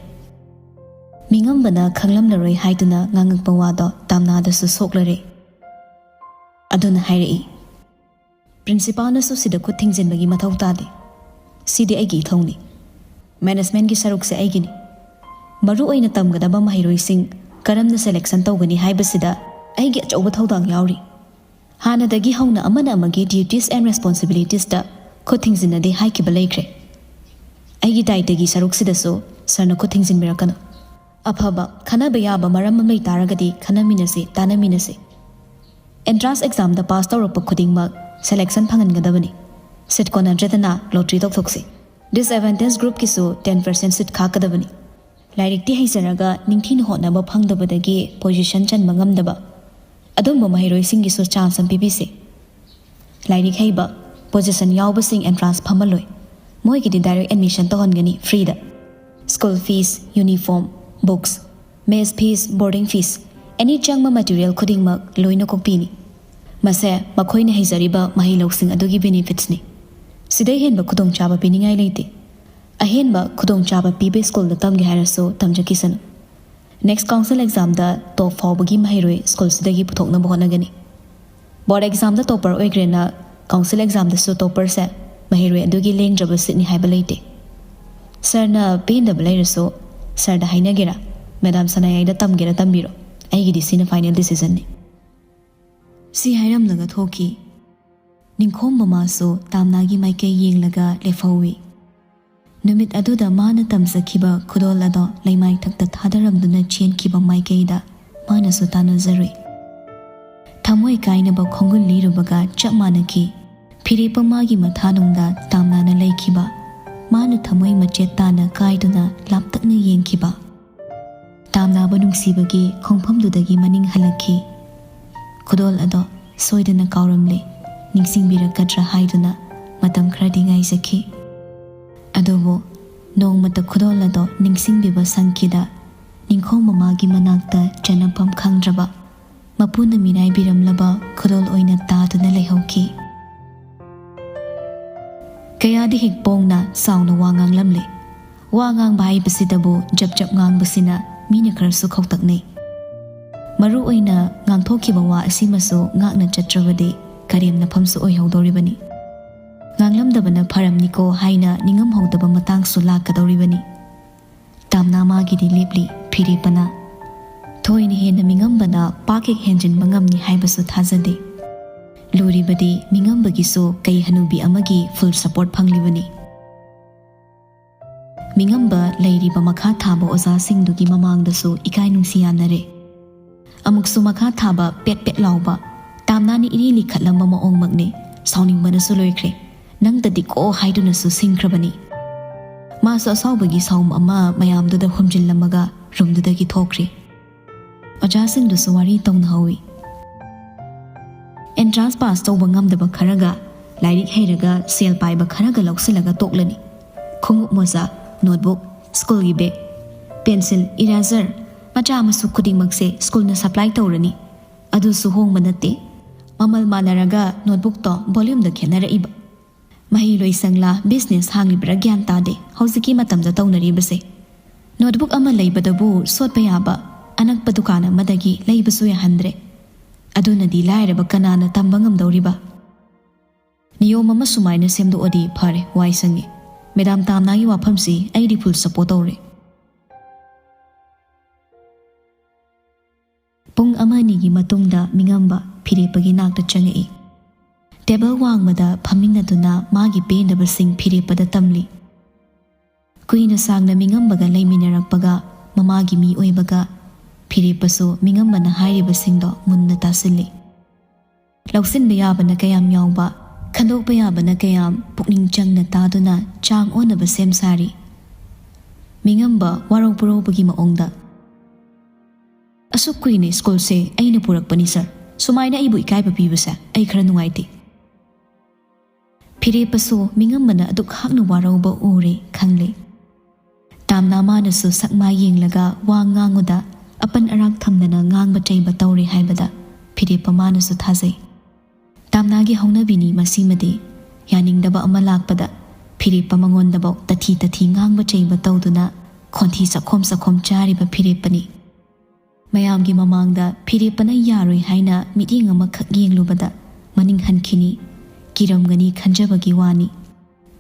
ꯃꯤꯉꯝꯕꯅ ꯈꯪꯂꯝꯂꯔꯣꯏ ꯍꯥꯏꯗꯨꯅ ꯉꯥꯡꯉꯛꯄ ꯋꯥꯗꯣ ꯇꯥꯝꯅꯥꯗꯁꯨ ꯁꯣꯛꯂꯔꯦ꯫ ꯑꯗꯨꯅ ꯍꯥꯏꯔꯛꯏ, "ꯄ꯭ꯔꯤꯟꯁꯤꯄꯥꯜꯅꯁꯨ ꯁꯤꯗ ꯈꯨꯠ ꯊꯤꯡꯖꯤꯟꯕꯒꯤ ꯃꯊꯧ ꯇꯥꯗꯦ꯫ ꯁꯤꯗꯤ ꯑꯩꯒꯤ ꯏꯊꯧꯅꯤ꯫ ꯃꯦꯅꯦꯖꯃꯦꯟꯒꯤ ꯁꯔꯨꯛꯁꯦ ꯑꯩꯒꯤꯅꯤ꯫ ꯃꯔꯨ ꯑꯣꯏꯅ ꯇꯝꯒꯗꯕ ꯃꯍꯩꯔꯣꯏꯁꯤꯡ ꯀꯔꯝꯅ ꯁꯦꯂꯦꯛꯁꯟ ꯇꯧꯒꯅꯤ ꯍꯥꯏꯕꯁꯤꯗ ꯑꯩꯒꯤ ꯑꯆꯧꯕ ꯊꯧꯗꯥꯡ ꯌꯥꯎꯔꯤ꯫ ꯍꯥꯟꯅꯗꯒꯤ ꯍꯧꯅ ꯑꯃꯅ ꯑꯃꯒꯤ duties and responsibilitiesꯇ ꯈꯨꯠ ꯊꯤꯡꯖꯤꯟꯅꯗꯦ ꯍꯥꯏꯈꯤꯕ ꯂꯩꯈ꯭ꯔꯦ꯫ ꯑꯩꯒꯤ ꯗꯥꯏꯇꯒꯤ ꯁꯔꯨꯛꯁꯤꯗꯁꯨ ꯁꯥꯔꯅ ꯈꯨꯠ ꯊꯤꯡꯖꯤꯟꯕꯤꯔꯛꯀꯅꯨ꯫" ꯑꯐꯕ, ꯈꯟꯅꯕ ꯌꯥꯕ ꯃꯔꯝ ꯑꯃ ꯂꯩ ꯇꯥꯔꯒꯗꯤ ꯈꯟꯅꯃꯤꯟꯅꯁꯤ, ꯇꯥꯟꯅꯃꯤꯟꯅꯁꯤ꯫ ꯑꯦꯟꯇ꯭ꯔꯥꯟꯁ ꯑꯦꯛꯖꯥꯝꯗ ꯄꯥꯁ ꯇꯧꯔꯛꯄ ꯈꯨꯗꯤꯡꯃꯛ ꯁꯦꯂꯦꯛꯁꯟ ꯐꯪꯍꯟꯒꯗꯕꯅꯤ꯫ ꯁꯤꯠ ꯀꯣꯟꯅꯗ꯭ꯔꯦꯗꯅ ꯂꯣꯇ꯭ꯔꯤ ꯇꯧꯊꯣꯛꯁꯤ꯫ ꯗꯤꯁꯑꯦꯗꯚꯥꯟꯇꯦꯖ ꯒ꯭ꯔꯨꯞꯀꯤꯁꯨ ꯇꯦꯟ ꯄꯥꯔꯁꯦꯟ ꯁꯤꯠ ꯈꯥꯛꯀꯗꯕꯅꯤ꯫ ꯂꯥꯏꯔꯤꯛꯇꯤ ꯍꯩꯖꯔꯒ ꯅꯤꯡꯊꯤꯅ ꯍꯣꯠꯅꯕ ꯐꯪꯗꯕꯗꯒꯤ ꯄꯣꯖꯤꯁꯟ ꯆꯟꯕ ꯉꯝꯗꯕ, ꯑꯗꯨꯝꯕ ꯃꯍꯩꯔꯣꯏꯁꯤꯡꯒꯤꯁꯨ ꯆꯥꯟꯁ ꯑꯃ ꯄꯤꯕꯤꯁꯤ꯫ ꯂꯥꯏꯔꯤꯛ ꯍꯩꯕ, ꯄꯣꯖꯤꯁꯟ ꯌꯥꯎꯕꯁꯤꯡ ꯑꯦꯟꯇ꯭ꯔꯥꯟꯁ ꯐꯝꯍꯜꯂꯣꯏ꯫ ꯃꯣꯏꯒꯤꯗꯤ ꯗꯥꯏꯔꯦꯛ ꯑꯦꯗꯃꯤꯁꯟ ꯇꯧꯍꯟꯒꯅꯤ ꯐ꯭ꯔꯤꯗ꯫ ꯁ꯭ꯀꯨꯜ ꯐꯤꯁ, ꯌꯨꯅꯤꯐꯣꯔꯝ, ꯕꯨꯛꯁ, ꯃꯦꯁ ꯐꯤꯁ, ꯕꯣꯔꯗꯤꯡ ꯐꯤꯁ, ꯑꯦꯅꯤ ꯆꯪꯕ ꯃꯦꯇꯤꯔꯤꯌꯦꯜ ꯈꯨꯗꯤꯡꯃꯛ ꯂꯣꯏꯅ ꯀꯣꯛꯄꯤꯅꯤ꯫ ꯃꯁꯦ ꯃꯈꯣꯏꯅ ꯍꯩꯖꯔꯤꯕ ꯃꯍꯩ ꯂꯧꯁꯤꯡ ꯑꯗꯨꯒꯤ ꯕꯦꯅꯤꯐꯤꯠꯁꯅꯤ꯫ ꯁꯤꯗꯩ ꯍꯦꯟꯕ ꯈꯨꯗꯣꯡꯆꯥꯕ ꯄꯤꯅꯤꯡꯉꯥꯏ ꯂꯩꯇꯦ꯫ ꯑꯍꯦꯟꯕ ꯈꯨꯗꯣꯡꯆꯥꯕ ꯄꯤꯕ ꯁ꯭ꯀꯨꯜꯗ ꯇꯝꯒꯦ ꯍꯥꯏꯔꯁꯨ ꯇꯝꯖꯈꯤꯁꯅꯨ꯫ ꯅꯦꯛꯁ ꯀꯥꯎꯟꯁꯤꯜ ꯑꯦꯛꯖꯥꯝꯗ ꯇꯣꯞ ꯐꯥꯎꯕꯒꯤ ꯃꯍꯩꯔꯣꯏ ꯁ꯭ꯀꯨꯜꯁꯤꯗꯒꯤ ꯄꯨꯊꯣꯛꯅꯕ ꯍꯣꯠꯅꯒꯅꯤ꯫ ꯕꯣꯔꯗ ꯑꯦꯛꯖꯥꯝꯗ ꯇꯣꯞꯄꯔ ꯑꯣꯏꯈ꯭ꯔꯦꯅ ꯀꯥꯎꯟꯁꯤꯜ ꯑꯦꯛꯖꯥꯝꯗꯁꯨ ꯇꯣꯞꯄꯔꯁꯦ ꯃꯍꯩꯔꯣꯏ ꯑꯗꯨꯒꯤ ꯂꯦꯡꯗ꯭ꯔꯕ ꯁꯤꯠꯅꯤ ꯍꯥꯏꯕ ꯂꯩꯇꯦ꯫ ꯁꯥꯔꯅ ꯄꯦꯟꯗꯕ ꯂꯩꯔꯁꯨ ꯁꯥꯔꯗ ꯍꯥꯏꯅꯒꯦꯔꯥ? ꯃꯦꯗꯥꯝ ꯁꯅꯥꯌꯥꯏꯗ ꯇꯝꯒꯦꯔꯥ ꯇꯝꯕꯤꯔꯣ, ꯑꯩꯒꯤꯗꯤ ꯁꯤꯅ ꯐꯥꯏꯅꯦꯜ ꯗꯤꯁꯤꯖꯟꯅꯤ꯫ ꯁꯤ ꯍꯥꯏꯔꯝꯂꯒ ꯊꯣꯛꯈꯤ꯫ ꯅꯤꯡꯈꯣꯝꯕ ꯃꯥꯁꯨ ꯇꯥꯝꯅꯥꯒꯤ ꯃꯥꯏꯀꯩ ꯌꯦꯡꯂꯒ ꯂꯦꯞꯍꯧꯏ꯫ ꯅꯨꯃꯤꯠ ꯑꯗꯨꯗ ꯃꯥꯅ ꯇꯝꯖꯈꯤꯕ ꯈꯨꯗꯣꯜ ꯑꯗꯣ ꯂꯩꯃꯥꯏꯊꯛꯇ ꯊꯥꯗꯔꯝꯗꯨꯅ ꯆꯦꯟꯈꯤꯕ ꯃꯥꯏꯀꯩꯗ ꯃꯥꯅꯁꯨ ꯇꯥꯟꯅꯖꯔꯨꯏ꯫ ꯊꯃꯣꯏ ꯀꯥꯏꯅꯕ ꯈꯣꯡꯒꯨꯜ ꯂꯤꯔꯨꯕꯒ ꯆꯞ ꯃꯥꯟꯅꯈꯤ꯫ ꯐꯤꯔꯦꯞꯄ ꯃꯥꯒꯤ ꯃꯊꯥꯅꯨꯡꯗ ꯇꯥꯝꯅꯥꯅ ꯂꯩꯈꯤꯕ, ꯃꯥꯅ ꯊꯃꯣꯏ ꯃꯆꯦꯠ ꯇꯥꯅ ꯀꯥꯏꯗꯨꯅ ꯂꯥꯞꯇꯛꯅ ꯌꯦꯡꯈꯤꯕ꯫ ꯇꯥꯝꯅꯥꯕꯨ ꯅꯨꯡꯁꯤꯕꯒꯤ ꯈꯣꯡꯐꯝꯗꯨꯗꯒꯤ ꯃꯅꯤꯡ ꯍꯜꯂꯛꯈꯤ꯫ ꯈꯨꯗꯣꯜ ꯑꯗꯣ ꯁꯣꯏꯗꯅ ꯀꯥꯎꯔꯝꯂꯦ, ꯅꯤꯡꯁꯤꯡꯕꯤꯔꯛꯀꯗ꯭ꯔꯥ ꯍꯥꯏꯗꯨꯅ ꯃꯇꯝ ꯈꯔꯗꯤ ꯉꯥꯏꯖꯈꯤ꯫ ꯑꯗꯨꯕꯨ ꯅꯣꯡꯃꯇ ꯈꯨꯗꯣꯜ ꯑꯗꯣ ꯅꯤꯡꯁꯤꯡꯕꯤꯕ ꯁꯪꯈꯤꯗ, ꯅꯤꯡꯈꯣꯝ ꯃꯃꯥꯒꯤ ꯃꯅꯥꯛꯇ ꯆꯦꯟꯅꯐꯝ ꯈꯪꯗ꯭ꯔꯕ, ꯃꯄꯨꯅ ꯃꯤꯔꯥꯏꯕꯤꯔꯝꯂꯕ ꯈꯨꯗꯣꯜ ꯑꯣꯏꯅ ꯇꯥꯗꯨꯅ ꯂꯩꯍꯧꯈꯤ꯫ ꯀꯌꯥꯗꯤ ꯍꯦꯛ ꯄꯣꯡꯅ ꯆꯥꯎꯅ ꯋꯥ ꯉꯥꯡꯂꯝꯂꯦ꯫ ꯋꯥ ꯉꯥꯡꯕ ꯍꯥꯏꯕꯁꯤꯗꯕꯨ ꯖꯞ ꯖꯞ ꯉꯥꯡꯕꯁꯤꯅ ꯃꯤꯅ ꯈꯔꯁꯨ ꯈꯧꯇꯛꯅꯩ꯫ ꯃꯔꯨ ꯑꯣꯏꯅ ꯉꯥꯡꯊꯣꯛꯈꯤꯕ ꯋꯥ ꯑꯁꯤꯃꯁꯨ ꯉꯥꯛꯅ ꯆꯠꯇ꯭ꯔꯕꯗꯤ ꯀꯔꯦꯝꯅꯐꯝꯁꯨ ꯑꯣꯏꯍꯧꯗꯧꯔꯤꯕꯅꯤ꯫ ꯉꯥꯡꯂꯝꯗꯕꯅ ꯐꯔꯝꯅꯤꯀꯣ ꯍꯥꯏꯅ ꯅꯤꯡꯉꯝꯍꯧꯗꯕ ꯃꯇꯥꯡꯁꯨ ꯂꯥꯛꯀꯗꯧꯔꯤꯕꯅꯤ꯫ ꯇꯥꯝꯅꯥ ꯃꯥꯒꯤꯗꯤ ꯂꯦꯞꯂꯤ ꯐꯤꯔꯦꯞꯄꯅ꯫ ꯊꯣꯏꯅ ꯍꯦꯟꯅ ꯃꯤꯉꯝꯕꯅ ꯄꯥꯛ ꯍꯦꯛ ꯍꯦꯟꯖꯤꯟꯕ ꯉꯝꯅꯤ ꯍꯥꯏꯕꯁꯨ ꯊꯥꯖꯗꯦ꯫ ꯂꯨꯔꯤꯕꯗꯤ ꯃꯤꯉꯝꯕꯒꯤꯁꯨ ꯀꯩ ꯍꯅꯨꯕꯤ ꯑꯃꯒꯤ full support ꯐꯪꯂꯤꯕꯅꯤ꯫ ꯃꯤꯉꯝꯕ ꯂꯩꯔꯤꯕ ꯃꯈꯥ ꯊꯥꯕ ꯑꯣꯖꯥꯁꯤꯡꯗꯨꯒꯤ ꯃꯃꯥꯡꯗꯁꯨ ꯏꯀꯥꯏ ꯅꯨꯡꯁꯤ ꯌꯥꯅꯔꯦ꯫ ꯑꯃꯨꯛꯁꯨ ꯃꯈꯥ ꯊꯥꯕ ꯄꯦꯠ ꯄꯦꯠ ꯂꯥꯎꯕ ꯇꯥꯝꯅꯥꯅ ꯏꯔꯤ ꯂꯤꯈꯠꯂꯝꯕ ꯃꯑꯣꯡꯃꯛꯅꯤ꯫ ꯁꯥꯎꯅꯤꯡꯕꯅꯁꯨ ꯂꯣꯏꯈ꯭ꯔꯦ꯫ "ꯅꯪꯗꯗꯤꯀꯣ" ꯍꯥꯏꯗꯨꯅꯁꯨ ꯁꯤꯡꯈ꯭ꯔꯕꯅꯤ꯫ ꯃꯥꯁꯨ ꯑꯁꯥꯎꯕꯒꯤ ꯁꯥꯎꯝ ꯑꯃ ꯃꯌꯥꯝꯗꯨꯗ ꯍꯨꯝꯖꯤꯜꯂꯝꯃꯒ ꯔꯨꯝꯗꯨꯗꯒꯤ ꯊꯣꯛꯈ꯭ꯔꯦ꯫ ꯑꯣꯖꯥꯁꯤꯡꯗꯨꯁꯨ ꯋꯥꯔꯤ ꯇꯧꯅꯍꯧꯏ꯫ ꯑꯦꯟꯇ꯭ꯔꯥꯟꯁ ꯄꯥꯁ ꯇꯧꯕ ꯉꯝꯗꯕ ꯈꯔꯒ, ꯂꯥꯏꯔꯤꯛ ꯍꯩꯔꯒ ꯁꯦꯜ ꯄꯥꯏꯕ ꯈꯔꯒ ꯂꯧꯁꯤꯜꯂꯒ ꯇꯣꯛꯂꯅꯤ꯫ ꯈꯣꯡꯎꯞ ꯃꯣꯖꯥ, ꯅꯣꯠꯕꯨꯛ, ꯁ꯭ꯀꯨꯜꯒꯤ ꯕꯦꯒ, ꯄꯦꯟꯁꯤꯜ, ꯏꯔꯦꯖꯔ, ꯃꯆꯥ ꯃꯁꯨ ꯈꯨꯗꯤꯡꯃꯛꯁꯦ ꯁ꯭ꯀꯨꯜꯅ ꯁꯄ꯭ꯂꯥꯏ ꯇꯧꯔꯅꯤ꯫ ꯑꯗꯨꯁꯨ ꯍꯣꯡꯕ ꯅꯠꯇꯦ꯫ ꯃꯃꯜ ꯃꯥꯟꯅꯔꯒ ꯅꯣꯠꯕꯨꯛꯇꯣ ꯚꯣꯂ꯭ꯌꯨꯝꯗ ꯈꯦꯠꯅꯔꯛꯏꯕ꯫ ꯃꯍꯩ ꯂꯣꯏꯁꯪꯂꯥ ꯕꯤꯖꯤꯅꯦꯁ ꯍꯥꯡꯂꯤꯕ꯭ꯔꯥ ꯒ꯭ꯌꯥꯟ ꯇꯥꯗꯦ ꯍꯧꯖꯤꯛꯀꯤ ꯃꯇꯝꯗ ꯇꯧꯅꯔꯤꯕꯁꯦ꯫ ꯅꯣꯠꯕꯨꯛ ꯑꯃ ꯂꯩꯕꯗꯕꯨ ꯁꯣꯠꯄ ꯌꯥꯕ ꯑꯅꯛꯄ ꯗꯨꯀꯥꯟ ꯑꯃꯗꯒꯤ ꯂꯩꯕꯁꯨ ꯌꯥꯍꯟꯗ꯭ꯔꯦ꯫ ꯑꯗꯨꯅꯗꯤ ꯂꯥꯏꯔꯕ ꯀꯅꯥꯅ ꯇꯝꯕ ꯉꯝꯗꯧꯔꯤꯕ? ꯅꯤꯌꯣꯝ ꯑꯃ ꯁꯨꯃꯥꯏꯅ ꯁꯦꯝꯗꯣꯛꯑꯗꯤ ꯐꯔꯦ, ꯋꯥꯏ ꯁꯪꯉꯦ꯫ ꯃꯦꯗꯥꯝ ꯇꯥꯝꯅꯥꯒꯤ ꯋꯥꯐꯝꯁꯤ ꯑꯩꯗꯤ full support ꯇꯧꯔꯦ꯫ ꯄꯨꯡ ꯑꯃ ꯑꯅꯤꯒꯤ ꯃꯇꯨꯡꯗ ꯃꯤꯉꯝꯕ ꯐꯤꯔꯦꯞꯄꯒꯤ ꯅꯥꯛꯇ ꯆꯪꯉꯛꯏ꯫ ꯇꯦꯕꯜ ꯋꯥꯡꯃꯗ ꯐꯝꯃꯤꯟꯅꯗꯨꯅ ꯃꯥꯒꯤ ꯄꯦꯟꯗꯕꯁꯤꯡ ꯐꯤꯔꯦꯞꯄꯗ ꯇꯝꯂꯤ꯫ ꯀꯨꯏꯅ ꯁꯥꯡꯅ ꯃꯤꯉꯝꯕꯒ ꯂꯩꯃꯤꯟꯅꯔꯛꯄꯒ ꯃꯃꯥꯒꯤ ꯃꯤ ꯑꯣꯏꯕꯒ ꯐꯤꯔꯦꯞꯄꯁꯨ ꯃꯤꯉꯝꯕꯅ ꯍꯥꯏꯔꯤꯕꯁꯤꯡꯗꯣ ꯃꯨꯟꯅ ꯇꯥꯁꯤꯜꯂꯤ꯫ ꯂꯧꯁꯤꯟꯕ ꯌꯥꯕꯅ ꯀꯌꯥꯝ ꯌꯥꯎꯕ, ꯈꯟꯗꯣꯛꯄ ꯌꯥꯕꯅ ꯀꯌꯥꯝ ꯄꯨꯛꯅꯤꯡ ꯆꯪꯅ ꯇꯥꯗꯨꯅ ꯆꯥꯡ ꯑꯣꯟꯅꯕ ꯁꯦꯝ ꯁꯥꯔꯤ꯫ ꯃꯤꯉꯝꯕ ꯋꯥꯔꯧ ꯄꯨꯔꯧꯕꯒꯤ ꯃꯑꯣꯡꯗ, "ꯑꯁꯨꯛ ꯀꯨꯏꯅ ꯁ꯭ꯀꯨꯜꯁꯦ ꯑꯩꯅ ꯄꯨꯔꯛꯄꯅꯤ ꯁꯥꯔ, ꯁꯨꯃꯥꯏꯅ ꯑꯩꯕꯨ ꯏꯀꯥꯏꯕ ꯄꯤꯕꯁꯦ ꯑꯩ ꯈꯔ ꯅꯨꯡꯉꯥꯏꯇꯦ"꯫ ꯐꯤꯔꯦꯞꯄꯁꯨ ꯃꯤꯉꯝꯕꯅ ꯑꯗꯨꯛ ꯍꯥꯛꯅ ꯋꯥꯔꯧꯕ ꯎꯔꯦ ꯈꯪꯂꯦ꯫ ꯇꯥꯝꯅꯥ ꯃꯥꯅꯁꯨ ꯁꯛ ꯃꯥꯏ ꯌꯦꯡꯂꯒ ꯋꯥ ꯉꯥꯡꯉꯨꯗ ꯑꯄꯟ ꯑꯔꯥꯛ ꯊꯝꯗꯅ ꯉꯥꯡꯕ ꯆꯩꯕ ꯇꯧꯔꯦ ꯍꯥꯏꯕꯗ ꯐꯤꯔꯦꯞꯄ ꯃꯥꯅꯁꯨ ꯊꯥꯖꯩ꯫ ꯇꯥꯝꯅꯥꯒꯤ ꯍꯧꯅꯕꯤꯅꯤ ꯃꯁꯤꯃꯗꯤ꯫ ꯌꯥꯅꯤꯡꯗꯕ ꯑꯃ ꯂꯥꯛꯄꯗ ꯐꯤꯔꯦꯞꯄ ꯃꯉꯣꯟꯗꯐꯥꯎ ꯇꯊꯤ ꯇꯊꯤ ꯉꯥꯡꯕ ꯆꯩꯕ ꯇꯧꯗꯨꯅ ꯈꯣꯟꯊꯤ ꯆꯈꯣꯝ ꯆꯈꯣꯝ ꯆꯥꯔꯤꯕ ꯐꯤꯔꯦꯞꯄꯅꯤ꯫ ꯃꯌꯥꯝꯒꯤ ꯃꯃꯥꯡꯗ ꯐꯤꯔꯦꯞꯄꯅ ꯌꯥꯔꯣꯏ ꯍꯥꯏꯅ ꯃꯤꯠꯌꯦꯡ ꯑꯃꯈꯛ ꯌꯦꯡꯂꯨꯕꯗ ꯃꯅꯤꯡ ꯍꯟꯈꯤꯅꯤ, ꯀꯤꯔꯝꯒꯅꯤ ꯈꯟꯖꯕꯒꯤ ꯋꯥꯅꯤ꯫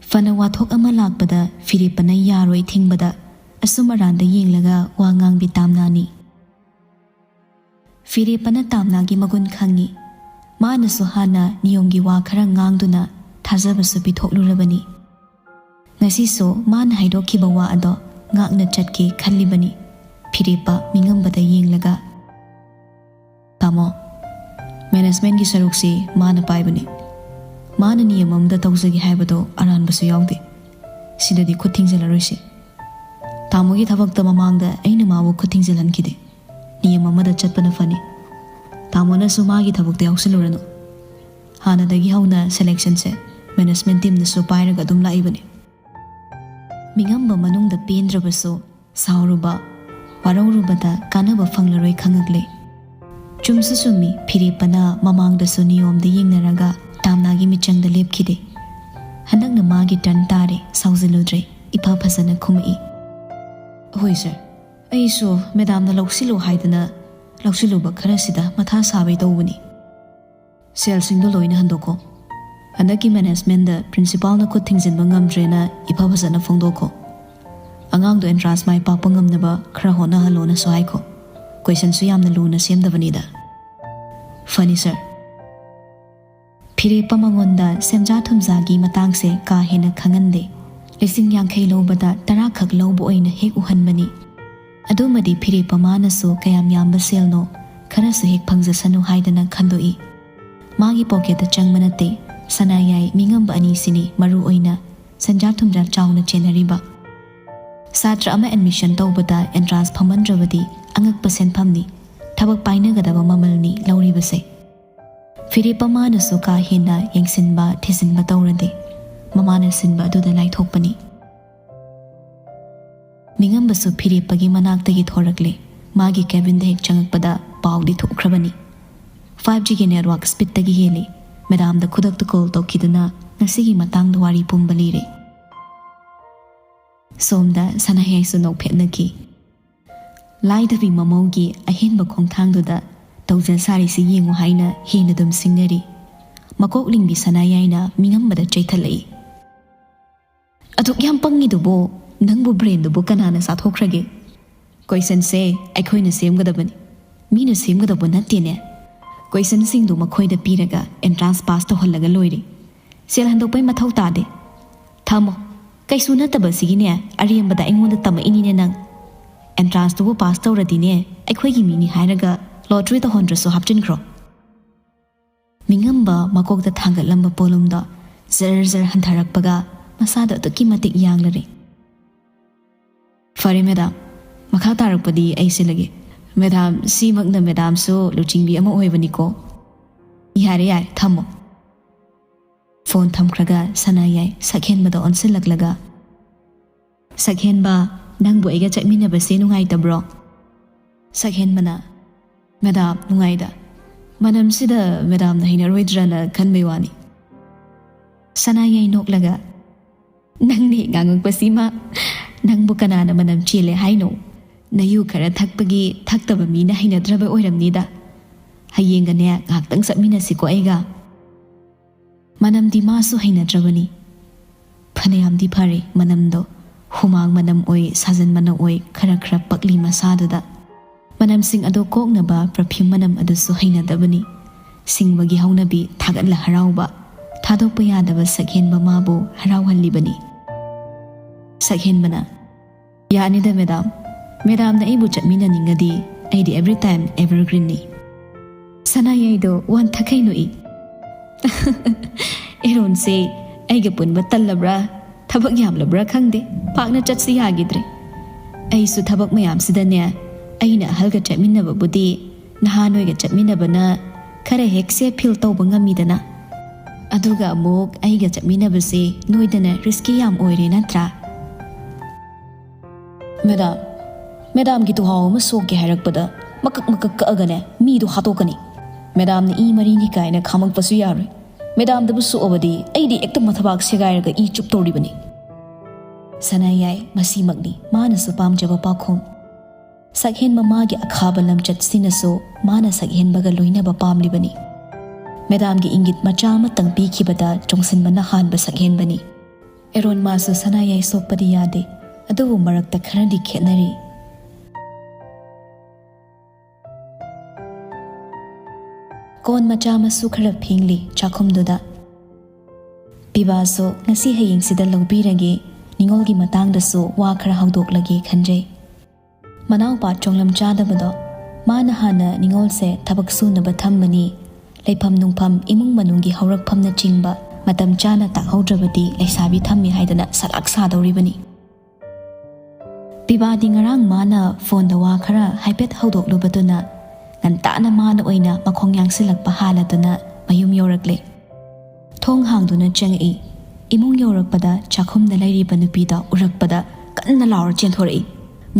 ꯐꯅ ꯋꯥꯊꯣꯛ ꯑꯃ ꯂꯥꯛꯄꯗ ꯐꯤꯔꯦꯞꯄꯅ ꯌꯥꯔꯣꯏ ꯊꯤꯡꯕꯗ ꯑꯁꯨꯝ ꯑꯔꯥꯟꯗ ꯌꯦꯡꯂꯒ ꯋꯥ ꯉꯥꯡꯕꯤ ꯇꯥꯝꯅꯥꯅꯤ꯫ ꯐꯤꯔꯦꯞꯄꯅ ꯇꯥꯝꯅꯥꯒꯤ ꯃꯒꯨꯟ ꯈꯪꯉꯤ꯫ ꯃꯥꯅꯁꯨ ꯍꯥꯟꯅ ꯅꯤꯌꯣꯝꯒꯤ ꯋꯥ ꯈꯔ ꯉꯥꯡꯗꯨꯅ ꯊꯥꯖꯕꯁꯨ ꯄꯤꯊꯣꯛꯂꯨꯔꯕꯅꯤ꯫ ꯉꯁꯤꯁꯨ ꯃꯥꯅ ꯍꯥꯏꯗꯣꯛꯈꯤꯕ ꯋꯥ ꯑꯗꯣ ꯉꯥꯛꯅ ꯆꯠꯀꯦ ꯈꯜꯂꯤꯕꯅꯤ꯫ ꯐꯤꯔꯦꯞꯄ ꯃꯤꯉꯝꯕꯗ ꯌꯦꯡꯂꯒ, "ꯇꯥꯃꯣ, ꯃꯦꯅꯦꯖꯃꯦꯟꯒꯤ ꯁꯔꯨꯛꯁꯤ ꯃꯥꯅ ꯄꯥꯏꯕꯅꯤ꯫ ꯃꯥꯅ ꯅꯤꯌꯝ ꯑꯃꯗ ꯇꯧꯖꯒꯦ ꯍꯥꯏꯕꯗꯣ ꯑꯔꯥꯟꯕꯁꯨ ꯌꯥꯎꯗꯦ꯫ ꯁꯤꯗꯗꯤ ꯈꯨꯠ ꯊꯤꯡꯖꯤꯜꯂꯔꯣꯏꯁꯤ꯫ ꯇꯥꯃꯣꯒꯤ ꯊꯕꯛꯇ ꯃꯃꯥꯡꯗ ꯑꯩꯅ ꯃꯥꯕꯨ ꯈꯨꯠ ꯊꯤꯡꯖꯤꯜꯍꯟꯈꯤꯗꯦ꯫ ꯅꯤꯌꯝ ꯑꯃꯗ ꯆꯠꯄꯅ ꯐꯅꯤ꯫ ꯇꯥꯃꯣꯅꯁꯨ ꯃꯥꯒꯤ ꯊꯕꯛꯇ ꯌꯥꯎꯁꯤꯜꯂꯨꯔꯅꯨ꯫ ꯍꯥꯟꯅꯗꯒꯤ ꯍꯧꯅ ꯁꯦꯂꯦꯛꯁꯟꯁꯦ ꯃꯦꯅꯦꯖꯃꯦꯟ ꯇꯤꯝꯅꯁꯨ ꯄꯥꯏꯔꯒ ꯑꯗꯨꯝ ꯂꯥꯛꯏꯕꯅꯤ꯫" ꯃꯤꯉꯝꯕ ꯃꯅꯨꯡꯗ ꯄꯦꯟꯗ꯭ꯔꯕꯁꯨ ꯁꯥꯎꯔꯨꯕ, ꯋꯥꯔꯧꯔꯨꯕꯗ ꯀꯥꯟꯅꯕ ꯐꯪꯂꯔꯣꯏ ꯈꯪꯉꯛꯂꯦ꯫ ꯆꯨꯝꯁꯨ ꯆꯨꯝꯃꯤ, ꯐꯤꯔꯦꯞꯄꯅ ꯃꯃꯥꯡꯗꯁꯨ ꯅꯤꯌꯣꯝꯗ ꯌꯦꯡꯅꯔꯒ ꯇꯥꯝꯅꯥꯒꯤ ꯃꯤꯆꯪꯗ ꯂꯦꯞꯈꯤꯗꯦ꯫ ꯍꯟꯗꯛꯅ ꯃꯥꯒꯤ ꯇꯔꯟ ꯇꯥꯔꯦ, ꯁꯥꯎꯖꯤꯜꯂꯨꯗ꯭ꯔꯦ, ꯏꯐ ꯐꯖꯅ ꯈꯨꯝꯃꯛꯏ꯫ "ꯍꯣꯏ ꯁꯥꯔ, ꯑꯩꯁꯨ ꯃꯦꯗꯥꯝꯅ ꯂꯧꯁꯤꯜꯂꯨ ꯍꯥꯏꯗꯅ ꯂꯧꯁꯤꯜꯂꯨꯕ ꯈꯔꯁꯤꯗ ꯃꯊꯥ ꯁꯥꯕꯩ ꯇꯧꯕꯅꯤ꯫" "ꯁꯦꯜꯁꯤꯡꯗꯣ ꯂꯣꯏꯅ ꯍꯟꯗꯣꯛꯈꯣ꯫ ꯍꯟꯗꯛꯀꯤ ꯃꯦꯅꯦꯖꯃꯦꯟꯗ ꯄ꯭ꯔꯤꯟꯁꯤꯄꯥꯜꯅ ꯈꯨꯠ ꯊꯤꯡꯖꯤꯟꯕ ꯉꯝꯗ꯭ꯔꯦꯅ ꯏꯐ ꯐꯖꯅ ꯐꯣꯡꯗꯣꯛꯈꯣ꯫ ꯑꯉꯥꯡꯗꯣ ꯑꯦꯟꯇ꯭ꯔꯥꯟꯁ ꯃꯥꯏ ꯄꯥꯛꯄ ꯉꯝꯅꯕ ꯈꯔ ꯍꯣꯠꯅꯍꯜꯂꯣꯅꯁꯨ ꯍꯥꯏꯈꯣ꯫ ꯀꯣꯏꯁꯟꯁꯨ ꯌꯥꯝꯅ ꯂꯨꯅ ꯁꯦꯝꯗꯕꯅꯤꯗ꯫" "ꯐꯅꯤ ꯁꯥꯔ꯫" ꯐꯤꯔꯦꯞꯄ ꯃꯉꯣꯟꯗ ꯁꯦꯟꯖꯥ ꯊꯨꯝꯖꯥꯒꯤ ꯃꯇꯥꯡꯁꯦ ꯀꯥ ꯍꯦꯟꯅ ꯈꯪꯍꯟꯗꯦ꯫ ꯂꯤꯁꯤꯡ ꯌꯥꯡꯈꯩ ꯂꯧꯕꯗ ꯇꯔꯥꯈꯛ ꯂꯧꯕ ꯑꯣꯏꯅ ꯍꯦꯛ ꯎꯍꯟꯕꯅꯤ꯫ ꯑꯗꯨꯃꯗꯤ ꯐꯤꯔꯦꯞꯄ ꯃꯥꯅꯁꯨ ꯀꯌꯥꯝ ꯌꯥꯝꯕ ꯁꯦꯜꯅꯣ, ꯈꯔꯁꯨ ꯍꯦꯛ ꯐꯪꯖꯁꯅꯨ ꯍꯥꯏꯗꯅ ꯈꯟꯗꯣꯛꯏ꯫ ꯃꯥꯒꯤ ꯄꯣꯀꯦꯠꯇ ꯆꯪꯕ ꯅꯠꯇꯦ, ꯁꯅꯥꯌꯥꯏ ꯃꯤꯉꯝꯕ ꯑꯅꯤꯁꯤꯅꯤ ꯃꯔꯨ ꯑꯣꯏꯅ ꯁꯦꯟꯖꯥ ꯊꯨꯝꯖꯥ ꯆꯥꯎꯅ ꯆꯦꯟꯅꯔꯤꯕ꯫ ꯁꯥꯇ꯭ꯔ ꯑꯃ ꯑꯦꯗꯃꯤꯁꯟ ꯇꯧꯕꯗ ꯑꯦꯟꯇ꯭ꯔꯥꯟꯁ ꯐꯝꯍꯟꯗ꯭ꯔꯕꯗꯤ ꯑꯉꯛꯄ ꯁꯦꯟꯐꯝꯅꯤ, ꯊꯕꯛ ꯄꯥꯏꯅꯒꯗꯕ ꯃꯃꯜꯅꯤ ꯂꯧꯔꯤꯕꯁꯦ꯫ ꯐꯤꯔꯦꯞꯄ ꯃꯥꯅꯁꯨ ꯀꯥ ꯍꯦꯟꯅ ꯌꯦꯡꯁꯤꯟꯕ ꯊꯤꯖꯤꯟꯕ ꯇꯧꯔꯗꯦ꯫ ꯃꯃꯥꯅ ꯁꯤꯟꯕ ꯑꯗꯨꯗ ꯂꯥꯏꯊꯣꯛꯄꯅꯤ꯫ ꯃꯤꯉꯝꯕꯁꯨ ꯐꯤꯔꯦꯞꯄꯒꯤ ꯃꯅꯥꯛꯇꯒꯤ ꯊꯣꯔꯛꯂꯦ꯫ ꯃꯥꯒꯤ cabinꯗ ꯍꯦꯛ ꯆꯪꯉꯛꯄꯗ ꯄꯥꯎꯗꯤ ꯊꯣꯛꯈ꯭ꯔꯕꯅꯤ꯫ Five Gꯒꯤ network speedꯇꯒꯤ ꯍꯦꯜꯂꯤ꯫ Madamꯗ ꯈꯨꯗꯛꯇ call ꯇꯧꯈꯤꯗꯨꯅ ꯉꯁꯤꯒꯤ ꯃꯇꯥꯡꯗ ꯋꯥꯔꯤ ꯄꯨꯝꯕ ꯂꯤꯔꯦ꯫ ꯁꯣꯝꯗ ꯁꯅꯥꯌꯥꯏꯁꯨ ꯅꯣꯛꯐꯦꯠꯅꯈꯤ꯫ ꯂꯥꯏꯙꯕꯤ ꯃꯃꯧꯒꯤ ꯑꯍꯦꯟꯕ ꯈꯣꯡꯊꯥꯡꯗꯨꯗ ꯇꯧꯖ ꯁꯥꯔꯤꯁꯤ ꯌꯦꯡꯉꯨ ꯍꯥꯏꯅ ꯍꯦꯟꯅ ꯑꯗꯨꯝ ꯁꯤꯡꯅꯔꯤ꯫ ꯃꯀꯣꯛ ꯂꯤꯡꯕꯤ ꯁꯅꯥꯌꯥꯏꯅ ꯃꯤꯉꯝꯕꯗ ꯆꯩꯊꯠꯂꯛꯏ꯫ "ꯑꯗꯨꯛ ꯌꯥꯝ ꯄꯪꯉꯤꯗꯨꯕꯨ, ꯅꯪꯕꯨ brainꯗꯨꯕꯨ ꯀꯅꯥꯅ ꯆꯥꯊꯣꯛꯈ꯭ꯔꯒꯦ? Questionꯁꯦ ꯑꯩꯈꯣꯏꯅ ꯁꯦꯝꯒꯗꯕꯅꯤ, ꯃꯤꯅ ꯁꯦꯝꯒꯗꯕ ꯅꯠꯇꯦꯅꯦ꯫ Questionꯁꯤꯡꯗꯨ ꯃꯈꯣꯏꯗ ꯄꯤꯔꯒ entrance pass ꯇꯧꯍꯜꯂꯒ ꯂꯣꯏꯔꯦ꯫ ꯁꯦꯜ ꯍꯟꯗꯣꯛꯄꯩ ꯃꯊꯧ ꯇꯥꯗꯦ꯫ ꯊꯝꯃꯣ, ꯀꯩꯁꯨ ꯅꯠꯇꯕꯁꯤꯒꯤꯅꯦ ꯑꯔꯦꯝꯕꯗ ꯑꯩꯉꯣꯟꯗ ꯇꯝꯃꯛꯏꯅꯤꯅꯦ ꯅꯪ꯫ Entranceꯇꯨꯕꯨ pass ꯇꯧꯔꯗꯤꯅꯦ ꯑꯩꯈꯣꯏꯒꯤ ꯃꯤꯅꯤ ꯍꯥꯏꯔꯒ lottery ꯇꯧꯍꯟꯗ꯭ꯔꯁꯨ ꯍꯥꯞꯆꯤꯟꯈ꯭ꯔꯣ꯫" ꯃꯤꯉꯝꯕ ꯃꯀꯣꯛꯇ ꯊꯥꯡꯒꯠꯂꯝꯕ ꯄꯣꯠꯂꯨꯝꯗꯣ ꯖꯔ ꯖꯔ ꯍꯟꯊꯔꯛꯄꯒ ꯃꯁꯥꯗꯣ ꯑꯗꯨꯛꯀꯤ ꯃꯇꯤꯛ ꯌꯥꯡꯂꯔꯦ꯫ "ꯐꯔꯦ madam, ꯃꯈꯥ ꯇꯥꯔꯛꯄꯗꯤ ꯑꯩ ꯁꯤꯜꯂꯒꯦ꯫ Madam, ꯁꯤꯃꯛꯅ madamꯁꯨ ꯂꯨꯆꯤꯡꯕꯤ ꯑꯃ ꯑꯣꯏꯕꯅꯤꯀꯣ꯫" "ꯌꯥꯔꯦ ꯌꯥꯔꯦ, ꯊꯝꯃꯣ꯫" Phone ꯊꯝꯈ꯭ꯔꯒ ꯁꯅꯥꯌꯥꯏ ꯁꯛꯍꯦꯟꯕꯗ ꯑꯣꯟꯁꯤꯜꯂꯛꯂꯒ, "ꯁꯛꯍꯦꯟꯕ, ꯅꯪꯕꯨ ꯑꯩꯒ ꯆꯠꯃꯤꯟꯅꯕꯁꯦ ꯅꯨꯡꯉꯥꯏꯇꯕ꯭ꯔꯣ?" ꯁꯛꯍꯦꯟꯕꯅ, "Madam, ꯅꯨꯡꯉꯥꯏꯗ꯫ ꯃꯅꯝꯁꯤꯗ madamꯅ ꯍꯩꯅꯔꯣꯏꯗ꯭ꯔꯅ ꯈꯟꯕꯩ ꯋꯥꯅꯤ꯫" ꯁꯅꯥꯌꯥꯏ ꯅꯣꯛꯂꯒ, "ꯅꯪꯅ ꯍꯦꯛ ꯉꯥꯡꯉꯛꯄꯁꯤꯃ, ꯅꯪꯕꯨ ꯀꯅꯥꯅ ꯃꯅꯝ ꯆꯦꯜꯂꯦ ꯍꯥꯏꯅꯣ? ꯅꯌꯨ ꯈꯔ ꯊꯛꯄꯒꯤ ꯊꯛꯇꯕ ꯃꯤꯅ ꯍꯩꯅꯗ꯭ꯔꯕ ꯑꯣꯏꯔꯝꯅꯤꯗ꯫ ꯍꯌꯦꯡꯒꯅꯦ ꯉꯥꯏꯍꯥꯛꯇꯪ ꯆꯠꯃꯤꯟꯅꯁꯤꯀꯣ ꯑꯩꯒ꯫" ꯃꯅꯝꯗꯤ ꯃꯥꯁꯨ ꯍꯩꯅꯗ꯭ꯔꯕꯅꯤ꯫ ꯐꯅꯌꯥꯝꯗꯤ ꯐꯔꯦ ꯃꯅꯝꯗꯣ, ꯍꯨꯃꯥꯡ ꯃꯅꯝ ꯑꯣꯏ, ꯁꯥꯖꯟ ꯃꯅꯝ ꯑꯣꯏ, ꯈꯔ ꯈꯔ ꯄꯛꯂꯤ ꯃꯁꯥꯗꯨꯗ꯫ ꯃꯅꯝꯁꯤꯡ ꯑꯗꯣ ꯀꯣꯛꯅꯕ perfume ꯃꯅꯝ ꯑꯗꯨꯁꯨ ꯍꯩꯅꯗꯕꯅꯤ꯫ ꯁꯤꯡꯕꯒꯤ ꯍꯧꯅꯕꯤ, ꯊꯥꯒꯠꯂ ꯍꯔꯥꯎꯕ, ꯊꯥꯗꯣꯛꯄ ꯌꯥꯗꯕ ꯁꯛꯍꯦꯟꯕ ꯃꯥꯕꯨ ꯍꯔꯥꯎꯍꯜꯂꯤꯕꯅꯤ꯫ ꯁꯛꯍꯦꯟꯕꯅ, "ꯌꯥꯅꯤꯗ madam, madamꯅ ꯑꯩꯕꯨ ꯆꯠꯃꯤꯟꯅꯅꯤꯡꯉꯗꯤ ꯑꯩꯗꯤ every time evergreenꯅꯤ꯫" ꯁꯅꯥꯌꯥꯏꯗꯣ ꯋꯥꯟꯊꯈꯩ ꯅꯣꯛꯏ꯫ "ꯑꯦꯔꯣꯟꯁꯦ ꯑꯩꯒ ꯄꯨꯟꯕ ꯇꯜꯂꯕ꯭ꯔꯥ, ꯊꯕꯛ ꯌꯥꯝꯂꯕ꯭ꯔꯥ ꯈꯪꯗꯦ, ꯄꯥꯛꯅ ꯆꯠꯁꯤ ꯌꯥꯈꯤꯗ꯭ꯔꯦ꯫ ꯑꯩꯁꯨ ꯊꯕꯛ ꯃꯌꯥꯝꯁꯤꯗꯅꯦ, ꯑꯩꯅ ꯑꯍꯜꯒ ꯆꯠꯃꯤꯟꯅꯕꯕꯨꯗꯤ ꯅꯍꯥ ꯅꯣꯏꯒ ꯆꯠꯃꯤꯟꯅꯕꯅ ꯈꯔ ꯍꯦꯛ safe feel ꯇꯧꯕ ꯉꯝꯃꯤꯗꯅ꯫ ꯑꯗꯨꯒ ꯑꯃꯨꯛ ꯑꯩꯒ ꯆꯠꯃꯤꯟꯅꯕꯁꯦ ꯅꯣꯏꯗꯅ risky ꯌꯥꯝ ꯑꯣꯏꯔꯦ ꯅꯠꯇ꯭ꯔꯥ?" "Madam, ꯃꯦꯗꯥꯝꯒꯤ ꯇꯨꯍꯥꯎ ꯑꯃ ꯁꯣꯛꯀꯦ ꯍꯥꯏꯔꯛꯄꯗ ꯃꯀꯛ ꯃꯀꯛ ꯀꯛꯑꯒꯅꯦ ꯃꯤꯗꯣ ꯍꯥꯠꯇꯣꯛꯀꯅꯤ꯫ ꯃꯦꯗꯥꯝꯅ ꯏ ꯃꯔꯤꯅꯤ ꯀꯥꯏꯅ ꯈꯥꯝꯃꯛꯄꯁꯨ ꯌꯥꯔꯣꯏ꯫ ꯃꯦꯗꯥꯝꯗꯕꯨ ꯁꯣꯛꯑꯕꯗꯤ ꯑꯩꯗꯤ ꯍꯦꯛꯇ ꯃꯊꯕꯥꯛ ꯁꯦꯒꯥꯏꯔꯒ ꯏ ꯆꯨꯞꯇꯧꯔꯤꯕꯅꯤ꯫ ꯁꯅꯥꯌꯥꯏ, ꯃꯁꯤꯃꯛꯅꯤ ꯃꯥꯅꯁꯨ ꯄꯥꯝꯖꯕ ꯄꯥꯈꯣꯡ꯫ ꯁꯛꯍꯦꯟꯕ ꯃꯥꯒꯤ ꯑꯈꯥꯕ ꯂꯝꯆꯠꯁꯤꯅꯁꯨ ꯃꯥꯅ ꯁꯛꯍꯦꯟꯕꯒ ꯂꯣꯏꯅꯕ ꯄꯥꯝꯂꯤꯕꯅꯤ꯫ ꯃꯦꯗꯥꯝꯒꯤ ꯏꯪꯒꯤꯠ ꯃꯆꯥ ꯑꯃꯇꯪ ꯄꯤꯈꯤꯕꯗ ꯆꯣꯡꯁꯤꯟꯕꯅ ꯍꯥꯟꯕ ꯁꯛꯍꯦꯟꯕꯅꯤ꯫ ꯑꯦꯔꯣꯟ ꯃꯥꯁꯨ ꯁꯅꯥꯌꯥꯏ ꯁꯣꯛꯄꯗꯤ ꯌꯥꯗꯦ, ꯑꯗꯨꯕꯨ ꯃꯔꯛꯇ ꯈꯔꯗꯤ ꯈꯦꯠꯅꯔꯤ꯫ ꯀꯣꯟ ꯃꯆꯥ ꯃꯁꯨ ꯈꯔ ꯐꯦꯡꯂꯤ ꯆꯥꯛꯈꯨꯝꯗꯨꯗ꯫ ꯄꯤꯕꯥꯁꯨ ꯉꯁꯤ ꯍꯌꯦꯡꯁꯤꯗ ꯂꯧꯕꯤꯔꯒꯦ, ꯅꯤꯉꯣꯜꯒꯤ ꯃꯇꯥꯡꯗꯁꯨ ꯋꯥ ꯈꯔ ꯍꯧꯗꯣꯛꯂꯒꯦ ꯈꯟꯖꯩ꯫ ꯃꯅꯥꯎꯄꯥ ꯆꯣꯡꯂꯝ ꯆꯥꯗꯕꯗꯣ, ꯃꯥꯅ ꯍꯥꯟꯅ ꯅꯤꯉꯣꯜꯁꯦ ꯊꯕꯛ ꯁꯨꯅꯕ ꯊꯝꯕꯅꯤ, ꯂꯩꯐꯝ ꯅꯨꯡꯐꯝ, ꯏꯃꯨꯡ ꯃꯅꯨꯡꯒꯤ ꯍꯧꯔꯛꯐꯝꯅꯆꯤꯡꯕ ꯃꯇꯝ ꯆꯥꯅ ꯇꯥꯛꯍꯧꯗ꯭ꯔꯕꯗꯤ ꯂꯩꯁꯥꯕꯤ ꯊꯝꯃꯤ ꯍꯥꯏꯗꯅ ꯁꯂꯥꯛ ꯁꯥꯗꯧꯔꯤꯕꯅꯤ꯫ ꯄꯤꯕꯥꯗꯤ ꯉꯔꯥꯡ ꯃꯥꯅ ꯐꯣꯟꯗ ꯋꯥ ꯈꯔ ꯍꯥꯏꯐꯦꯠ ꯍꯧꯗꯣꯛꯂꯨꯕꯗꯨꯅ ꯉꯟꯇꯥꯅ ꯃꯥꯅ ꯑꯣꯏꯅ ꯃꯈꯣꯡ ꯌꯥꯡꯁꯤꯜꯂꯛꯄ ꯍꯥꯜꯂꯗꯨꯅ ꯃꯌꯨꯝ ꯌꯧꯔꯛꯂꯦ꯫ ꯊꯣꯡ ꯍꯥꯡꯗꯨꯅ ꯆꯪꯉꯛꯏ꯫ ꯏꯃꯨꯡ ꯌꯧꯔꯛꯄꯗ ꯆꯥꯛꯈꯨꯝꯗ ꯂꯩꯔꯤꯕ ꯅꯨꯄꯤꯗꯣ ꯎꯔꯛꯄꯗ ꯀꯟꯅ ꯂꯥꯎꯔ ꯆꯦꯟꯊꯣꯔꯛꯏ꯫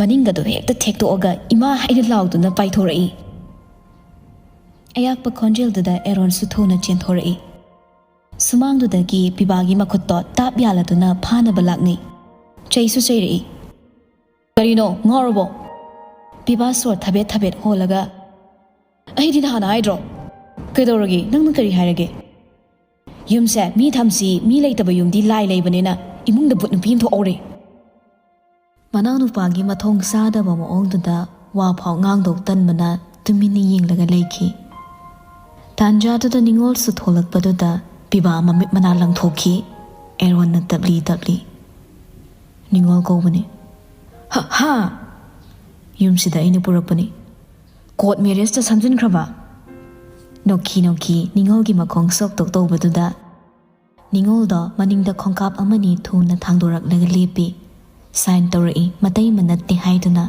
ꯃꯅꯤꯡꯒꯗꯣ ꯍꯦꯛꯇ ꯊꯦꯛꯇꯣꯛꯑꯒ "ꯏꯃꯥ" ꯍꯥꯏꯅ ꯂꯥꯎꯗꯨꯅ ꯄꯥꯏꯊꯣꯔꯛꯏ꯫ ꯑꯌꯥꯛꯄ ꯈꯣꯟꯖꯦꯜꯗꯨꯗ ꯑꯦꯔꯣꯟꯁꯨ ꯊꯨꯅ ꯆꯦꯟꯊꯣꯔꯛꯏ꯫ ꯁꯨꯃꯥꯡꯗꯨꯗꯒꯤ ꯄꯤꯕꯥꯒꯤ ꯃꯈꯨꯠꯇꯣ ꯇꯥꯞ ꯌꯥꯜꯂꯗꯨꯅ ꯐꯥꯅꯕ ꯂꯥꯛꯅꯩ꯫ ꯆꯩꯁꯨ ꯆꯩꯔꯛꯏ꯫ "ꯀꯔꯤꯅꯣ, ꯉꯥꯎꯔꯕꯣ?" ꯄꯤꯕꯥ ꯁꯣꯔ ꯊꯕꯦꯠ ꯊꯕꯦꯠ ꯍꯣꯜꯂꯒ, "ꯑꯩꯗꯤ ꯅꯍꯥꯟ ꯍꯥꯏꯗ꯭ꯔꯣ? ꯀꯩꯗꯧꯔꯒꯦ? ꯅꯪꯅ ꯀꯔꯤ ꯍꯥꯏꯔꯒꯦ? ꯌꯨꯝꯁꯦ ꯃꯤ ꯊꯝꯁꯤ, ꯃꯤ ꯂꯩꯇꯕ ꯌꯨꯝꯗꯤ ꯂꯥꯏ ꯂꯩꯕꯅꯤꯅ ꯏꯃꯨꯡꯗ ꯕꯨꯠ ꯅꯨꯄꯤ ꯑꯃ ꯊꯣꯛꯍꯧꯔꯦ꯫" ꯃꯅꯥꯎꯅꯨꯄꯥꯒꯤ ꯃꯊꯣꯡ ꯆꯥꯗꯕ ꯃꯑꯣꯡꯗꯨꯗ ꯋꯥ ꯐꯥꯎ ꯉꯥꯡꯗꯧ ꯇꯟꯕꯅ ꯇꯨꯃꯤꯟꯅ ꯌꯦꯡꯂꯒ ꯂꯩꯈꯤ꯫ ꯇꯥꯟꯖꯥꯗꯨꯗ ꯅꯤꯉꯣꯜꯁꯨ ꯊꯣꯛꯂꯛꯄꯗꯨꯗ ꯄꯤꯕꯥ ꯃꯃꯤꯠ ꯃꯅꯥ ꯂꯪꯊꯣꯛꯈꯤ꯫ ꯑꯦꯔꯣꯟꯅ ꯇꯞꯂꯤ ꯇꯞꯂꯤ, "ꯅꯤꯉꯣꯜ ꯀꯧꯕꯅꯤ꯫" "ꯍ, ꯍꯥ?" "ꯌꯨꯝꯁꯤꯗ ꯑꯩꯅ ꯄꯨꯔꯛꯄꯅꯤ꯫" "ꯀꯣꯔꯠ ꯃꯦꯔꯦꯖꯇ ꯁꯝꯖꯤꯟꯈ꯭ꯔꯕ?" ꯅꯣꯛꯈꯤ ꯅꯣꯛꯈꯤ ꯅꯤꯉꯣꯜꯒꯤ ꯃꯈꯣꯡ ꯁꯣꯛꯇꯣꯛ ꯇꯧꯕꯗꯨꯗ ꯅꯤꯉꯣꯜꯗꯣ ꯃꯅꯤꯡꯗ ꯈꯣꯡꯀꯥꯞ ꯑꯃꯅꯤ ꯊꯨꯅ ꯊꯥꯡꯗꯣꯔꯛꯂꯒ ꯂꯦꯞꯄꯤ꯫ ꯁꯥꯏꯟ ꯇꯧꯔꯛꯏ, ꯃꯇꯩ ꯃꯅꯠꯇꯦ ꯍꯥꯏꯗꯨꯅ꯫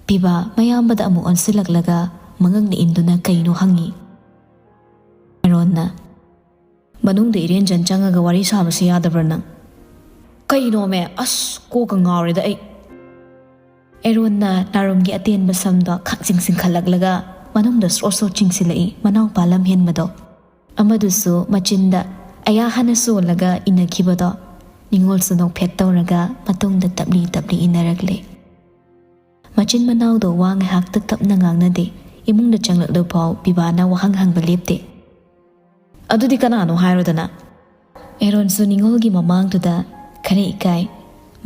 ꯄꯤꯕꯥ ꯃꯌꯥꯝꯕꯗ ꯑꯃꯨꯛ ꯑꯣꯟꯁꯤꯜꯂꯛꯂꯒ ꯃꯉꯛꯅ ꯏꯟꯗꯨꯅ ꯀꯩꯅꯣ ꯍꯪꯉꯤ꯫ ꯑꯦꯔꯣꯟꯅ, "ꯃꯅꯨꯡꯗ ꯏꯔꯦꯟꯖꯟ ꯆꯪꯉꯒ ꯋꯥꯔꯤ ꯁꯥꯕꯁꯤ ꯌꯥꯗꯕ꯭ꯔꯥ ꯅꯪ?" "ꯀꯩꯅꯣꯃꯦ, ꯑꯁ, ꯀꯣꯛꯀ ꯉꯥꯎꯔꯦꯗ ꯑꯩ꯫" ꯑꯦꯔꯣꯟꯅ ꯅꯥꯔꯨꯝꯒꯤ ꯑꯇꯦꯟꯕ ꯁꯝꯗꯣ ꯈꯥꯛꯆꯤꯡ ꯆꯤꯡꯈꯠꯂꯛꯂꯒ ꯃꯅꯨꯡꯗ ꯁ꯭ꯔꯣ ꯁ꯭ꯔꯣ ꯆꯤꯡꯁꯤꯜꯂꯛꯏ ꯃꯅꯥꯎꯄꯥ ꯂꯝꯍꯦꯟꯕꯗꯣ꯫ ꯑꯃꯗꯨꯁꯨ ꯃꯆꯤꯟꯗ ꯑꯌꯥ ꯍꯥꯟꯅ ꯁꯣꯜꯂꯒ ꯏꯟꯅꯈꯤꯕꯗꯣ ꯅꯤꯉꯣꯜꯁꯨ ꯅꯣꯛꯐꯦꯠ ꯇꯧꯔꯒ ꯃꯇꯨꯡꯗ ꯇꯞꯂꯤ ꯇꯞꯂꯤ ꯏꯟꯅꯔꯛꯂꯦ꯫ ꯃꯆꯤꯟ ꯃꯅꯥꯎꯗꯣ ꯋꯥ ꯉꯥꯏꯍꯥꯛꯇ ꯇꯞꯅ ꯉꯥꯡꯅꯗꯦ꯫ ꯏꯃꯨꯡꯗ ꯆꯪꯂꯛꯂꯐꯥꯎ ꯕꯤꯕꯥꯅ ꯋꯥꯍꯪ ꯍꯪꯕ ꯂꯦꯞꯇꯦ꯫ "ꯑꯗꯨꯗꯤ ꯀꯅꯥꯅꯣ ꯍꯥꯏꯔꯣꯗꯅ?" ꯑꯦꯔꯣꯟꯁꯨ ꯅꯤꯉꯣꯜꯒꯤ ꯃꯃꯥꯡꯗꯨꯗ ꯈꯔ ꯏꯀꯥꯏ꯫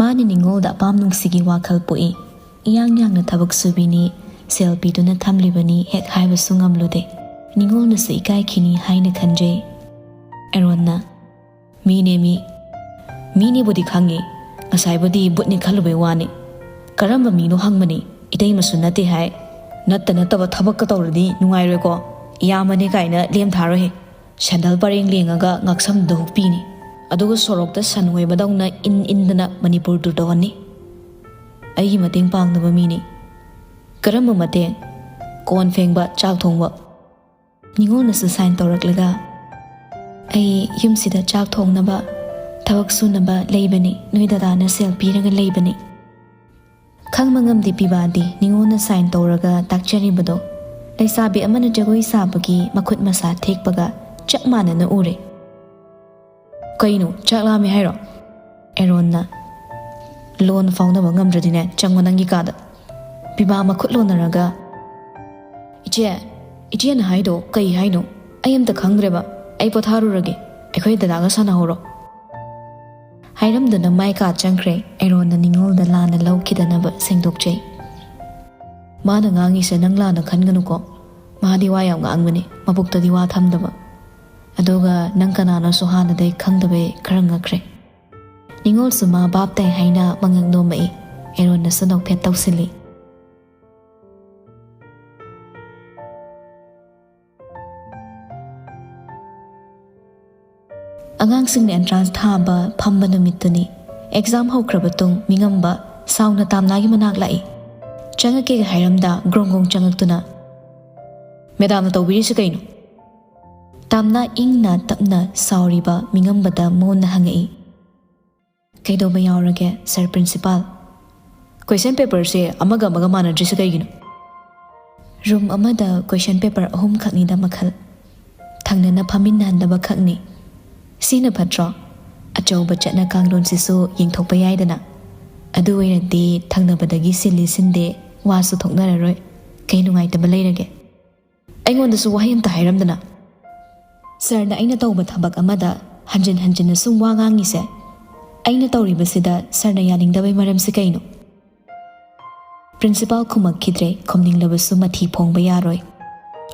ꯃꯥꯅ ꯅꯤꯉꯣꯜꯗ ꯑꯄꯥꯝ ꯅꯨꯡꯁꯤꯒꯤ ꯋꯥꯈꯜ ꯄꯣꯛꯏ꯫ ꯏꯌꯥꯡ ꯌꯥꯡꯅ ꯊꯕꯛ ꯁꯨꯕꯤꯅꯤ, ꯁꯦꯜ ꯄꯤꯗꯨꯅ ꯊꯝꯂꯤꯕꯅꯤ ꯍꯦꯛ ꯍꯥꯏꯕꯁꯨ ꯉꯝꯂꯨꯗꯦ꯫ ꯅꯤꯉꯣꯜꯅꯁꯨ ꯏꯀꯥꯏꯈꯤꯅꯤ ꯍꯥꯏꯅ ꯈꯟꯖꯩ꯫ ꯑꯦꯔꯣꯟꯅ, "ꯃꯤꯅꯦ ꯃꯤ꯫ ꯃꯤꯅꯦꯕꯨꯗꯤ ꯈꯪꯉꯤ, ꯉꯁꯥꯏꯕꯨꯗꯤ ꯕꯨꯠꯅꯤ ꯈꯜꯂꯨꯕꯩ ꯋꯥꯅꯤ꯫ ꯀꯔꯝꯕ ꯃꯤꯅꯣ ꯍꯪꯕꯅꯤ, ꯏꯇꯩꯃꯁꯨ ꯅꯠꯇꯦ ꯍꯥꯏ꯫ ꯅꯠꯇ ꯅꯠꯇꯕ ꯊꯕꯛꯀ ꯇꯧꯔꯗꯤ ꯅꯨꯡꯉꯥꯏꯔꯣꯏꯀꯣ, ꯏꯌꯥꯝꯕꯅꯦ ꯀꯥꯏꯅ ꯂꯦꯝ ꯊꯥꯔꯣꯏꯍꯦ꯫ ꯁꯦꯟꯗꯜ ꯄꯔꯦꯡ ꯂꯦꯡꯉꯒ ꯉꯛꯁꯝꯗ ꯍꯨꯛꯄꯤꯅꯤ, ꯑꯗꯨꯒ ꯁꯣꯔꯣꯛꯇ ꯁꯟ ꯍꯣꯏꯕꯗꯧꯅ ꯏꯟ ꯏꯟꯗꯅ ꯃꯅꯤꯄꯨꯔ ꯇꯨꯔ ꯇꯧꯍꯟꯅꯤ꯫ ꯑꯩꯒꯤ ꯃꯇꯦꯡ ꯄꯥꯡꯅꯕ ꯃꯤꯅꯤ꯫" "ꯀꯔꯝꯕ ꯃꯇꯦꯡ?" "ꯀꯣꯟ ꯐꯦꯡꯕ, ꯆꯥꯛ ꯊꯣꯡꯕ꯫" ꯅꯤꯉꯣꯜꯅꯁꯨ ꯁꯥꯏꯟ ꯇꯧꯔꯛꯂꯒ, "ꯑꯩ ꯌꯨꯝꯁꯤꯗ ꯆꯥꯛ ꯊꯣꯡꯅꯕ, ꯊꯕꯛ ꯁꯨꯅꯕ ꯂꯩꯕꯅꯤ, ꯅꯣꯏ ꯗꯗꯥꯅ ꯁꯦꯜ ꯄꯤꯔꯒ ꯂꯩꯕꯅꯤ꯫" ꯈꯪꯕ ꯉꯝꯗꯦ ꯄꯤꯕꯥꯗꯤ ꯅꯤꯉꯣꯜꯅ ꯁꯥꯏꯟ ꯇꯧꯔꯒ ꯇꯥꯛꯆꯔꯤꯕꯗꯣ ꯂꯩꯁꯥꯕꯤ ꯑꯃꯅ ꯖꯒꯣꯏ ꯁꯥꯕꯒꯤ ꯃꯈꯨꯠ ꯃꯁꯥ ꯊꯦꯛꯄꯒ ꯆꯞ ꯃꯥꯟꯅꯅ ꯎꯔꯦ꯫ "ꯀꯩꯅꯣ, ꯆꯥꯛ ꯂꯥꯝꯃꯦ ꯍꯥꯏꯔꯣ?" ꯑꯦꯔꯣꯟꯅ, "ꯂꯣꯟ ꯐꯥꯎꯅꯕ ꯉꯝꯗ꯭ꯔꯗꯤꯅꯦ, ꯆꯪꯉꯣ ꯅꯪꯒꯤ ꯀꯥꯗ꯫" ꯄꯤꯕꯥ ꯃꯈꯨꯠ ꯂꯣꯟꯅꯔꯒ, "ꯏꯆꯦ, ꯏꯆꯦꯅ ꯍꯥꯏꯗꯣ ꯀꯩ ꯍꯥꯏꯅꯣ? ꯑꯩ ꯑꯝꯇ ꯈꯪꯗ꯭ꯔꯦꯕ꯫ ꯑꯩ ꯄꯣꯊꯥꯔꯨꯔꯒꯦ꯫ ꯑꯩꯈꯣꯏ ꯗꯗꯥꯒ ꯁꯥꯟꯅꯍꯧꯔꯣ꯫" ꯍꯥꯏꯔꯝꯗꯨꯅ ꯃꯥꯏ ꯀꯥ ꯆꯪꯈ꯭ꯔꯦ꯫ ꯑꯦꯔꯣꯟꯅ ꯅꯤꯉꯣꯜꯗ ꯂꯥꯟꯅ ꯂꯧꯈꯤꯗꯅꯕ ꯁꯦꯡꯗꯣꯛꯆꯩ꯫ "ꯃꯥꯅ ꯉꯥꯡꯉꯤꯁꯦ ꯅꯪ ꯂꯥꯟꯅ ꯈꯟꯒꯅꯨꯀꯣ꯫ ꯃꯥꯗꯤ ꯋꯥ ꯌꯥꯝ ꯉꯥꯡꯕꯅꯤ, ꯃꯕꯨꯛꯇꯗꯤ ꯋꯥ ꯊꯝꯗꯕ꯫ ꯑꯗꯨꯒ ꯅꯪ ꯀꯅꯥꯅꯣꯁꯨ ꯍꯥꯟꯅꯗꯩ ꯈꯪꯗꯕꯩ ꯈꯔ ꯉꯛꯈ꯭ꯔꯦ꯫" ꯅꯤꯉꯣꯜꯁꯨ ꯃꯥ ꯚꯥꯞ ꯇꯥꯏ ꯍꯥꯏꯅ ꯃꯉꯛ ꯅꯣꯝꯃꯛꯏ꯫ ꯑꯦꯔꯣꯟꯅꯁꯨ ꯅꯣꯛꯐꯦꯠ ꯇꯧꯁꯤꯜꯂꯤ꯫ ꯑꯉꯥꯡꯁꯤꯡꯅ ꯑꯦꯟꯇ꯭ꯔꯥꯟꯁ ꯊꯥꯕ ꯐꯝꯕ ꯅꯨꯃꯤꯠꯇꯨꯅꯤ꯫ ꯑꯦꯛꯖꯥꯝ ꯍꯧꯈ꯭ꯔꯕ ꯇꯨꯡ ꯃꯤꯉꯝꯕ ꯁꯥꯎꯅ ꯇꯥꯝꯅꯥꯒꯤ ꯃꯅꯥꯛ ꯂꯥꯛꯏ꯫ ꯆꯪꯉꯛꯀꯦꯒ ꯍꯥꯏꯔꯝꯗ ꯒ꯭ꯔꯣꯡ ꯒ꯭ꯔꯣꯡ ꯆꯪꯉꯛꯇꯨꯅ, "ꯃꯦꯗꯥꯝꯅ ꯇꯧꯕꯤꯔꯤꯁꯤ ꯀꯩꯅꯣ?" ꯇꯥꯝꯅꯥ ꯏꯪꯅ ꯇꯞꯅ ꯁꯥꯎꯔꯤꯕ ꯃꯤꯉꯝꯕꯗ ꯃꯣꯟꯅ ꯍꯪꯉꯛꯏ꯫ "ꯀꯩꯗꯧꯕ ꯌꯥꯎꯔꯒꯦ, ꯁꯥꯔ ꯄ꯭ꯔꯤꯟꯁꯤꯄꯥꯜ?" ꯀꯣꯏꯁꯟ ꯄꯦꯄꯔꯁꯦ ꯑꯃꯒ ꯑꯃꯒ ꯃꯥꯟꯅꯗ꯭ꯔꯤꯁꯦ ꯀꯩꯒꯤꯅꯣ? ꯔꯨꯝ ꯑꯃꯗ ꯀꯣꯏꯁꯟ ꯄꯦꯄꯔ ꯑꯍꯨꯝ ꯈꯛꯅꯤꯗ ꯃꯈꯜ꯫ ꯊꯪꯅꯅ ꯐꯝꯃꯤꯟꯅꯍꯟꯗꯕ ꯈꯛꯅꯤ꯫ ꯁꯤꯅ ꯐꯠꯇ꯭ꯔꯣ? ꯑꯆꯧꯕ ꯆꯠꯅ ꯀꯥꯡꯂꯣꯟꯁꯤꯁꯨ ꯌꯦꯡꯊꯣꯛꯄ ꯌꯥꯏꯗꯅ꯫ ꯑꯗꯨ ꯑꯣꯏꯔꯗꯤ ꯊꯪꯅꯕꯗꯒꯤ ꯁꯤꯜꯂꯤ ꯁꯤꯟꯗꯦ ꯋꯥꯁꯨ ꯊꯣꯛꯅꯔꯔꯣꯏ꯫ ꯀꯩ ꯅꯨꯡꯉꯥꯏꯇꯕ ꯂꯩꯔꯒꯦ? ꯑꯩꯉꯣꯟꯗꯁꯨ ꯋꯥꯍꯩ ꯑꯝꯇ ꯍꯥꯏꯔꯝꯗꯅ꯫ ꯁꯔꯅ ꯑꯩꯅ ꯇꯧꯕ ꯊꯕꯛ ꯑꯃꯗ ꯍꯟꯖꯤꯟ ꯍꯟꯖꯤꯟꯅ ꯁꯨꯝ ꯋꯥ ꯉꯥꯡꯉꯤꯁꯦ, ꯑꯩꯅ ꯇꯧꯔꯤꯕꯁꯤꯗ ꯁꯔꯅ ꯌꯥꯅꯤꯡꯗꯕꯩ ꯃꯔꯝꯁꯤ ꯀꯩꯅꯣ? ꯄ꯭ꯔꯤꯟꯁꯤꯄꯥꯜ ꯈꯨꯝꯃꯛꯈꯤꯗ꯭ꯔꯦ꯫ ꯈꯨꯝꯅꯤꯡꯂꯕꯁꯨ ꯃꯊꯤ ꯐꯣꯡꯕ ꯌꯥꯔꯣꯏ꯫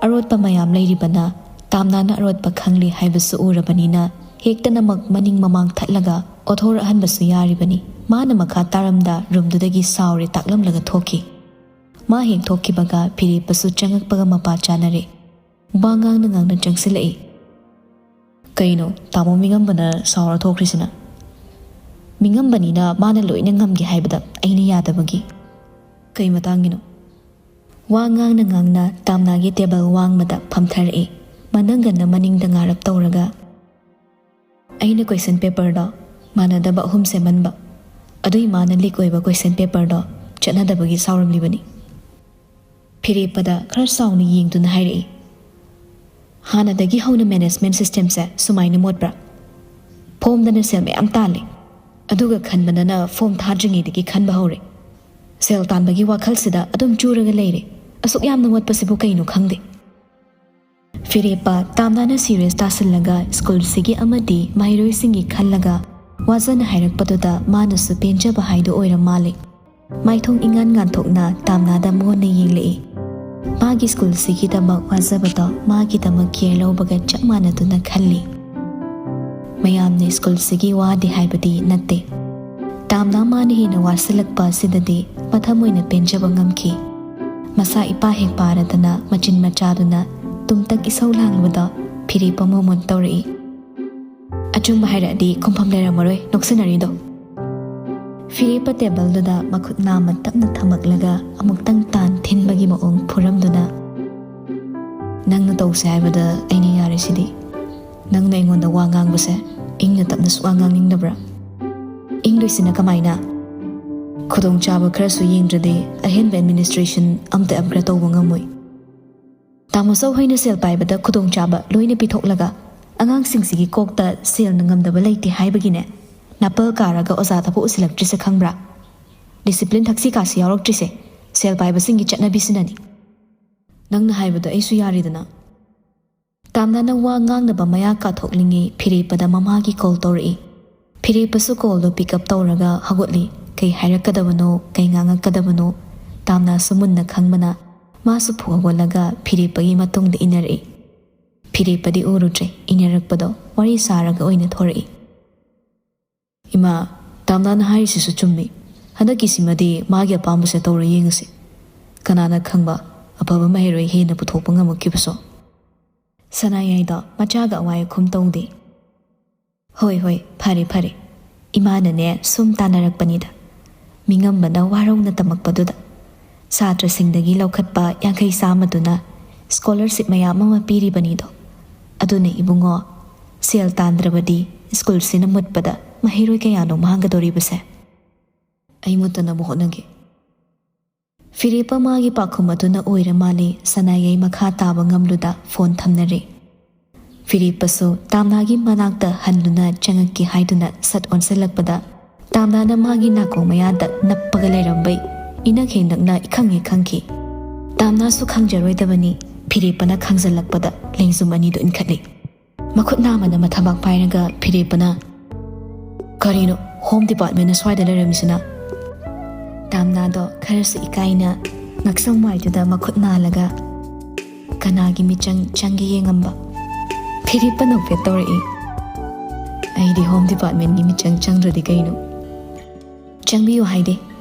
ꯑꯔꯣꯠꯄ ꯃꯌꯥꯝ ꯂꯩꯔꯤꯕꯅ ꯇꯥꯝꯅꯥꯅ ꯑꯔꯣꯠꯄ ꯈꯪꯂꯤ ꯍꯥꯏꯕꯁꯨ ꯎꯔꯕꯅꯤꯅ ꯍꯦꯛꯇꯅꯃꯛ ꯃꯅꯤꯡ ꯃꯃꯥꯡ ꯊꯠꯂꯒ ꯑꯣꯊꯣꯔꯛꯍꯟꯕꯁꯨ ꯌꯥꯔꯤꯕꯅꯤ꯫ ꯃꯥꯅ ꯃꯈꯥ ꯇꯥꯔꯝꯗ ꯔꯨꯝꯗꯨꯗꯒꯤ ꯁꯥꯎꯔꯦ ꯇꯥꯛꯂꯝꯂꯒ ꯊꯣꯛꯈꯤ꯫ ꯃꯥ ꯍꯦꯛ ꯊꯣꯛꯈꯤꯕꯒ ꯐꯤꯔꯦꯞꯄꯁꯨ ꯆꯪꯉꯛꯄꯒ ꯃꯄꯥ ꯆꯥꯅꯔꯦ꯫ ꯋꯥ ꯉꯥꯡꯅ ꯉꯥꯡꯅ ꯆꯪꯁꯤꯜꯂꯛꯏ꯫ ꯀꯩꯅꯣ ꯇꯥꯃꯣ ꯃꯤꯉꯝꯕꯅ ꯁꯥꯎꯔ ꯊꯣꯛꯈ꯭ꯔꯤꯁꯤꯅ? ꯃꯤꯉꯝꯕꯅꯤꯅ ꯃꯥꯅ ꯂꯣꯏꯅ ꯉꯝꯒꯦ ꯍꯥꯏꯕꯗ ꯑꯩꯅ ꯌꯥꯗꯕꯒꯤ꯫ ꯀꯩ ꯃꯇꯥꯡꯒꯤꯅꯣ? ꯋꯥ ꯉꯥꯡꯅ ꯉꯥꯡꯅ ꯇꯥꯝꯅꯥꯒꯤ ꯇꯦꯕꯜ ꯋꯥꯡꯃꯗ ꯐꯝꯊꯔꯛꯏ꯫ ꯃꯅꯪꯒꯟꯅ ꯃꯅꯤꯡꯗ ꯉꯥꯔꯞ ꯇꯧꯔꯒ, ꯑꯩꯅ ꯀꯣꯏꯁꯟ ꯄꯦꯄꯔꯗꯣ ꯃꯥꯟꯅꯗꯕ ꯑꯍꯨꯝ ꯁꯦꯝꯍꯟꯕ, ꯑꯗꯨꯏ ꯃꯥꯅ ꯂꯤꯛ ꯑꯣꯏꯕ ꯀꯣꯏꯁꯟ ꯄꯦꯄꯔꯗꯣ ꯆꯠꯅꯗꯕꯒꯤ ꯁꯥꯎꯔꯝꯂꯤꯕꯅꯤ꯫ ꯐꯤꯔꯦꯞꯄꯗ ꯈꯔ ꯆꯥꯎꯅ ꯌꯦꯡꯗꯨꯅ ꯍꯥꯏꯔꯛꯏ, ꯍꯥꯟꯅꯗꯒꯤ ꯍꯧꯅ ꯃꯦꯅꯦꯖꯃꯦꯟ ꯁꯤꯁꯇꯦꯝꯁꯦ ꯁꯨꯃꯥꯏꯅ ꯃꯣꯠꯄ꯭ꯔꯥ? ꯐꯣꯝꯗꯅ ꯁꯦꯜ ꯃꯌꯥꯝ ꯇꯥꯜꯂꯤ, ꯑꯗꯨꯒ ꯈꯟꯕꯗꯅ ꯐꯣꯝ ꯊꯥꯗ꯭ꯔꯤꯉꯩꯗꯒꯤ ꯈꯟꯕ ꯍꯧꯔꯦ꯫ ꯁꯦꯜ ꯇꯥꯟꯕꯒꯤ ꯋꯥꯈꯜꯁꯤꯗ ꯑꯗꯨꯝ ꯆꯨꯔꯒ ꯂꯩꯔꯦ꯫ ꯑꯁꯨꯛ ꯌꯥꯝꯅ ꯃꯣꯠꯄꯁꯤꯕꯨ ꯀꯩꯅꯣ ꯈꯪꯗꯦ꯫ ꯐꯤꯔꯦꯞꯄ ꯇꯥꯝꯅꯥꯅ ꯁꯤꯔꯤꯌꯁ ꯇꯥꯁꯤꯜꯂꯒ ꯁ꯭ꯀꯨꯜꯁꯤꯒꯤ ꯑꯃꯗꯤ ꯃꯍꯩꯔꯣꯏꯁꯤꯡꯒꯤ ꯈꯜꯂꯒ ꯋꯥꯖꯅ ꯍꯥꯏꯔꯛꯄꯗꯨꯗ ꯃꯥꯅꯁꯨ ꯄꯦꯟꯖꯕ ꯍꯥꯏꯗꯨ ꯑꯣꯏꯔ ꯃꯥꯜꯂꯦ꯫ ꯃꯥꯏꯊꯣꯡ ꯏꯉꯥꯟ ꯉꯥꯟꯊꯣꯛꯅ ꯇꯥꯝꯅꯥꯗ ꯃꯨꯟꯅ ꯌꯦꯡꯂꯛꯏ꯫ ꯃꯥꯒꯤ ꯁ꯭ꯀꯨꯜꯁꯤꯒꯤꯗꯃꯛ ꯋꯥꯖꯕꯗꯣ ꯃꯥꯒꯤꯗꯃꯛ ꯀꯦꯌꯔ ꯂꯧꯕꯒ ꯆꯞ ꯃꯥꯟꯅꯗꯨꯅ ꯈꯜꯂꯤ꯫ ꯃꯌꯥꯝꯅ ꯁ꯭ꯀꯨꯜꯁꯤꯒꯤ ꯋꯥꯗꯦ ꯍꯥꯏꯕꯗꯤ ꯅꯠꯇꯦ꯫ ꯇꯥꯝꯅꯥ ꯃꯥꯅ ꯍꯦꯟꯅ ꯋꯥꯁꯤꯜꯂꯛꯄ ꯑꯁꯤꯗꯗꯤ ꯃꯊꯃꯣꯏꯅ ꯄꯦꯟꯖꯕ ꯉꯝꯈꯤ꯫ ꯃꯁꯥ ꯏꯄꯥ ꯍꯦꯛ ꯄꯥꯔꯗꯅ ꯃꯆꯤꯟ ꯃꯆꯥꯗꯨꯅ ꯇꯨꯝꯇꯛ ꯏꯁꯧ ꯂꯥꯡꯕꯗꯣ ꯐꯤꯔꯦꯞꯄ ꯃꯣꯃꯣꯟ ꯇꯧꯔꯛꯏ꯫ ꯑꯆꯨꯝꯕ ꯍꯥꯏꯔꯛꯑꯗꯤ ꯈꯨꯝꯐꯝ ꯂꯩꯔꯝꯃꯔꯣꯏ ꯅꯣꯛꯁꯤꯟꯅꯔꯤꯗꯣ꯫ ꯐꯤꯔꯦꯞꯄ ꯇꯦꯕꯜꯗꯨꯗ ꯃꯈꯨꯠ ꯅꯥꯝꯃ ꯇꯞꯅ ꯊꯝꯃꯛꯂꯒ ꯑꯃꯨꯛꯇꯪ ꯇꯥꯟ ꯊꯤꯟꯕꯒꯤ ꯃꯑꯣꯡ ꯐꯨꯔꯝꯗꯨꯅ, "ꯅꯪꯅ ꯇꯧꯁꯦ ꯍꯥꯏꯕꯗ ꯑꯩꯅ ꯌꯥꯔꯤꯁꯤꯗꯤ꯫ ꯅꯪꯅ ꯑꯩꯉꯣꯟꯗ ꯋꯥ ꯉꯥꯡꯕꯁꯦ ꯏꯪꯅ ꯇꯞꯅ ꯁꯨꯛꯉꯥꯡ ꯉꯥꯡꯅꯤꯡꯗꯕ꯭ꯔꯥ?" "ꯏꯪꯗꯣꯏꯁꯤꯅ ꯀꯃꯥꯏꯅ?" ꯈꯨꯗꯣꯡꯆꯥꯕ ꯈꯔꯁꯨ ꯌꯦꯡꯗ꯭ꯔꯗꯤ ꯑꯍꯦꯟꯕ ꯑꯦꯗꯃꯤꯅꯤꯁꯇ꯭ꯔꯦꯁꯟ ꯑꯝꯇ ꯑꯞꯒ꯭ꯔꯦꯗ ꯇꯧꯕ ꯉꯝꯃꯣꯏ꯫ ꯇꯥꯃꯣꯆꯧ ꯍꯣꯏꯅ ꯁꯦꯜ ꯄꯥꯏꯕꯗ ꯈꯨꯗꯣꯡꯆꯥꯕ ꯂꯣꯏꯅ ꯄꯤꯊꯣꯛꯂꯒ ꯑꯉꯥꯡꯁꯤꯡꯁꯤꯒꯤ ꯀꯣꯛꯇ ꯁꯦꯜꯅ ꯉꯝꯗꯕ ꯂꯩꯇꯦ ꯍꯥꯏꯕꯒꯤꯅꯦ ꯅꯥꯄꯜ ꯀꯥꯔꯒ ꯑꯣꯖꯥꯗꯕꯨ ꯎꯁꯤꯜꯂꯛꯇ꯭ꯔꯤꯁꯦ ꯈꯪꯕ꯭ꯔꯥ? ꯗꯤꯁꯤꯄ꯭ꯂꯤꯟ ꯊꯛꯁꯤ ꯈꯥꯁꯤ ꯌꯥꯎꯔꯛꯇ꯭ꯔꯤꯁꯦ ꯁꯦꯜ ꯄꯥꯏꯕꯁꯤꯡꯒꯤ ꯆꯠꯅꯕꯤꯁꯤꯅꯅꯤ꯫ ꯅꯪꯅ ꯍꯥꯏꯕꯗꯣ ꯑꯩꯁꯨ ꯌꯥꯔꯤꯗꯅ꯫ ꯇꯥꯝꯅꯥꯅ ꯋꯥ ꯉꯥꯡꯅꯕ ꯃꯌꯥ ꯀꯥꯊꯣꯛꯂꯤꯉꯩ ꯐꯤꯔꯦꯞꯄꯗ ꯃꯃꯥꯒꯤ ꯀꯣꯜ ꯇꯧꯔꯛꯏ꯫ ꯐꯤꯔꯦꯞꯄꯁꯨ ꯀꯣꯜꯗꯣ ꯄꯤꯛ ꯑꯞ ꯇꯧꯔꯒ ꯍꯧꯒꯠꯂꯤ꯫ ꯀꯩ ꯍꯥꯏꯔꯛꯀꯗꯕꯅꯣ, ꯀꯩ ꯉꯥꯡꯉꯛꯀꯗꯕꯅꯣ ꯇꯥꯝꯅꯥꯁꯨ ꯃꯨꯟꯅ ꯈꯪꯕꯅ ꯃꯥꯁꯨ ꯐꯨꯛ ꯍꯧꯒꯠꯂꯒ ꯐꯤꯔꯦꯞꯄꯒꯤ ꯃꯇꯨꯡꯗ ꯏꯟꯅꯔꯛꯏ꯫ ꯐꯤꯔꯦꯞꯄꯗꯤ ꯎꯔꯨꯗ꯭ꯔꯦ, ꯏꯟꯅꯔꯛꯄꯗꯣ ꯋꯥꯔꯤ ꯁꯥꯔꯒ ꯑꯣꯏꯅ ꯊꯣꯔꯛꯏ꯫ ꯏꯃꯥ, ꯇꯥꯝꯅꯥꯅ ꯍꯥꯏꯔꯤꯁꯤꯁꯨ ꯆꯨꯝꯃꯤ꯫ ꯍꯟꯗꯛꯀꯤꯁꯤꯃꯗꯤ ꯃꯥꯒꯤ ꯑꯄꯥꯝꯕꯁꯦ ꯇꯧꯔ ꯌꯦꯡꯉꯁꯤ꯫ ꯀꯅꯥꯅ ꯈꯪꯕ, ꯑꯐꯕ ꯃꯍꯩꯔꯣꯏ ꯍꯦꯟꯅ ꯄꯨꯊꯣꯛꯄ ꯉꯝꯃꯛꯈꯤꯕꯁꯨ꯫ ꯁꯅꯥꯌꯥꯏꯗꯣ ꯃꯆꯥꯒ ꯑꯋꯥꯏ ꯑꯈꯨꯝ ꯇꯧꯗꯦ꯫ ꯍꯣꯏ, ꯍꯣꯏ, ꯐꯔꯦ, ꯐꯔꯦ꯫ ꯏꯃꯥꯅꯅꯦ ꯁꯨꯝ ꯇꯥꯟꯅꯔꯛꯄꯅꯤꯗ꯫ ꯃꯤꯉꯝꯕꯅ ꯋꯥꯔꯧꯅ ꯇꯝꯃꯛꯄꯗꯨꯗ꯫ ꯁꯥꯇ꯭ꯔꯁꯤꯡꯗꯒꯤ ꯂꯧꯈꯠꯄ ꯌꯥꯡꯈꯩ ꯆꯥꯝꯃꯗꯨꯅ ꯁ꯭ꯀꯣꯂꯔꯁꯤꯞ ꯃꯌꯥꯝ ꯑꯃ ꯄꯤꯔꯤꯕꯅꯤꯗꯣ꯫ ꯑꯗꯨꯅ ꯏꯕꯨꯡꯉꯣ, ꯁꯦꯜ ꯇꯥꯟꯗ꯭ꯔꯕꯗꯤ ꯁ꯭ꯀꯨꯜꯁꯤꯅ ꯃꯨꯠꯄꯗ ꯃꯍꯩꯔꯣꯏ ꯀꯌꯥꯅꯣ ꯃꯥꯡꯒꯗꯧꯔꯤꯕꯁꯦ? ꯑꯩ ꯃꯨꯠꯇꯅꯕ ꯍꯣꯠꯅꯒꯦ꯫ ꯐꯤꯔꯦꯞꯄ ꯃꯥꯒꯤ ꯄꯥꯎꯈꯨꯝ ꯑꯗꯨꯅ ꯑꯣꯏꯔ ꯃꯥꯜꯂꯦ ꯁꯅꯥꯌꯥꯏ ꯃꯈꯥ ꯇꯥꯕ ꯉꯝꯂꯨꯗ ꯐꯣꯟ ꯊꯝꯅꯔꯦ꯫ ꯐꯤꯔꯦꯞꯄꯁꯨ ꯇꯥꯝꯅꯥꯒꯤ ꯃꯅꯥꯛꯇ ꯍꯟꯗꯨꯅ ꯆꯪꯉꯛꯀꯦ ꯍꯥꯏꯗꯨꯅ ꯁꯠ ꯑꯣꯟꯁꯤꯜꯂꯛꯄꯗ ꯇꯥꯝꯅꯥꯅ ꯃꯥꯒꯤ ꯅꯥꯀꯣꯡ ꯃꯌꯥꯗ ꯅꯞꯄꯒ ꯂꯩꯔꯝꯕꯩ ꯏꯅꯛ ꯍꯦꯛ ꯅꯛꯅ ꯏꯈꯪ ꯍꯦꯛ ꯈꯪꯈꯤ꯫ ꯇꯥꯝꯅꯥꯁꯨ ꯈꯪꯖꯔꯣꯏꯗꯕꯅꯤ ꯐꯤꯔꯦꯞꯄꯅ ꯈꯪꯖꯤꯜꯂꯛꯄꯗ ꯂꯦꯡꯖꯨꯝ ꯑꯅꯤꯗꯨ ꯏꯟꯈꯠꯂꯤ꯫ ꯃꯈꯨꯠ ꯅꯥꯝꯃꯅ ꯃꯊꯕꯥꯛ ꯄꯥꯏꯔꯒ ꯐꯤꯔꯦꯞꯄꯅ, "ꯀꯔꯤꯅꯣ ꯍꯣꯝ ꯗꯤꯄꯥꯔꯠꯃꯦꯟꯅ ꯁ꯭ꯋꯥꯏꯗ ꯂꯩꯔꯝꯃꯤꯁꯤꯅ?" ꯇꯥꯝꯅꯥꯗꯣ ꯈꯔꯁꯨ ꯏꯀꯥꯏꯅ ꯉꯛꯁꯝ ꯋꯥꯏꯗꯨꯗ ꯃꯈꯨꯠ ꯅꯥꯜꯂꯒ, "ꯀꯅꯥꯒꯤ ꯃꯤꯆꯪ ꯆꯪꯒꯦ ꯌꯦꯡꯉꯝꯕ?" ꯐꯤꯔꯦꯞꯄ ꯅꯣꯛꯐꯦꯠ ꯇꯧꯔꯛꯏ꯫ "ꯑꯩꯗꯤ ꯍꯣꯝ ꯗꯤꯄꯥꯔꯠꯃꯦꯟꯒꯤ ꯃꯤꯆꯪ ꯆꯪꯗ꯭ꯔꯗꯤ ꯀꯩꯅꯣ?" "ꯆꯪꯕꯤꯌꯨ ꯍꯥꯏꯗꯦ,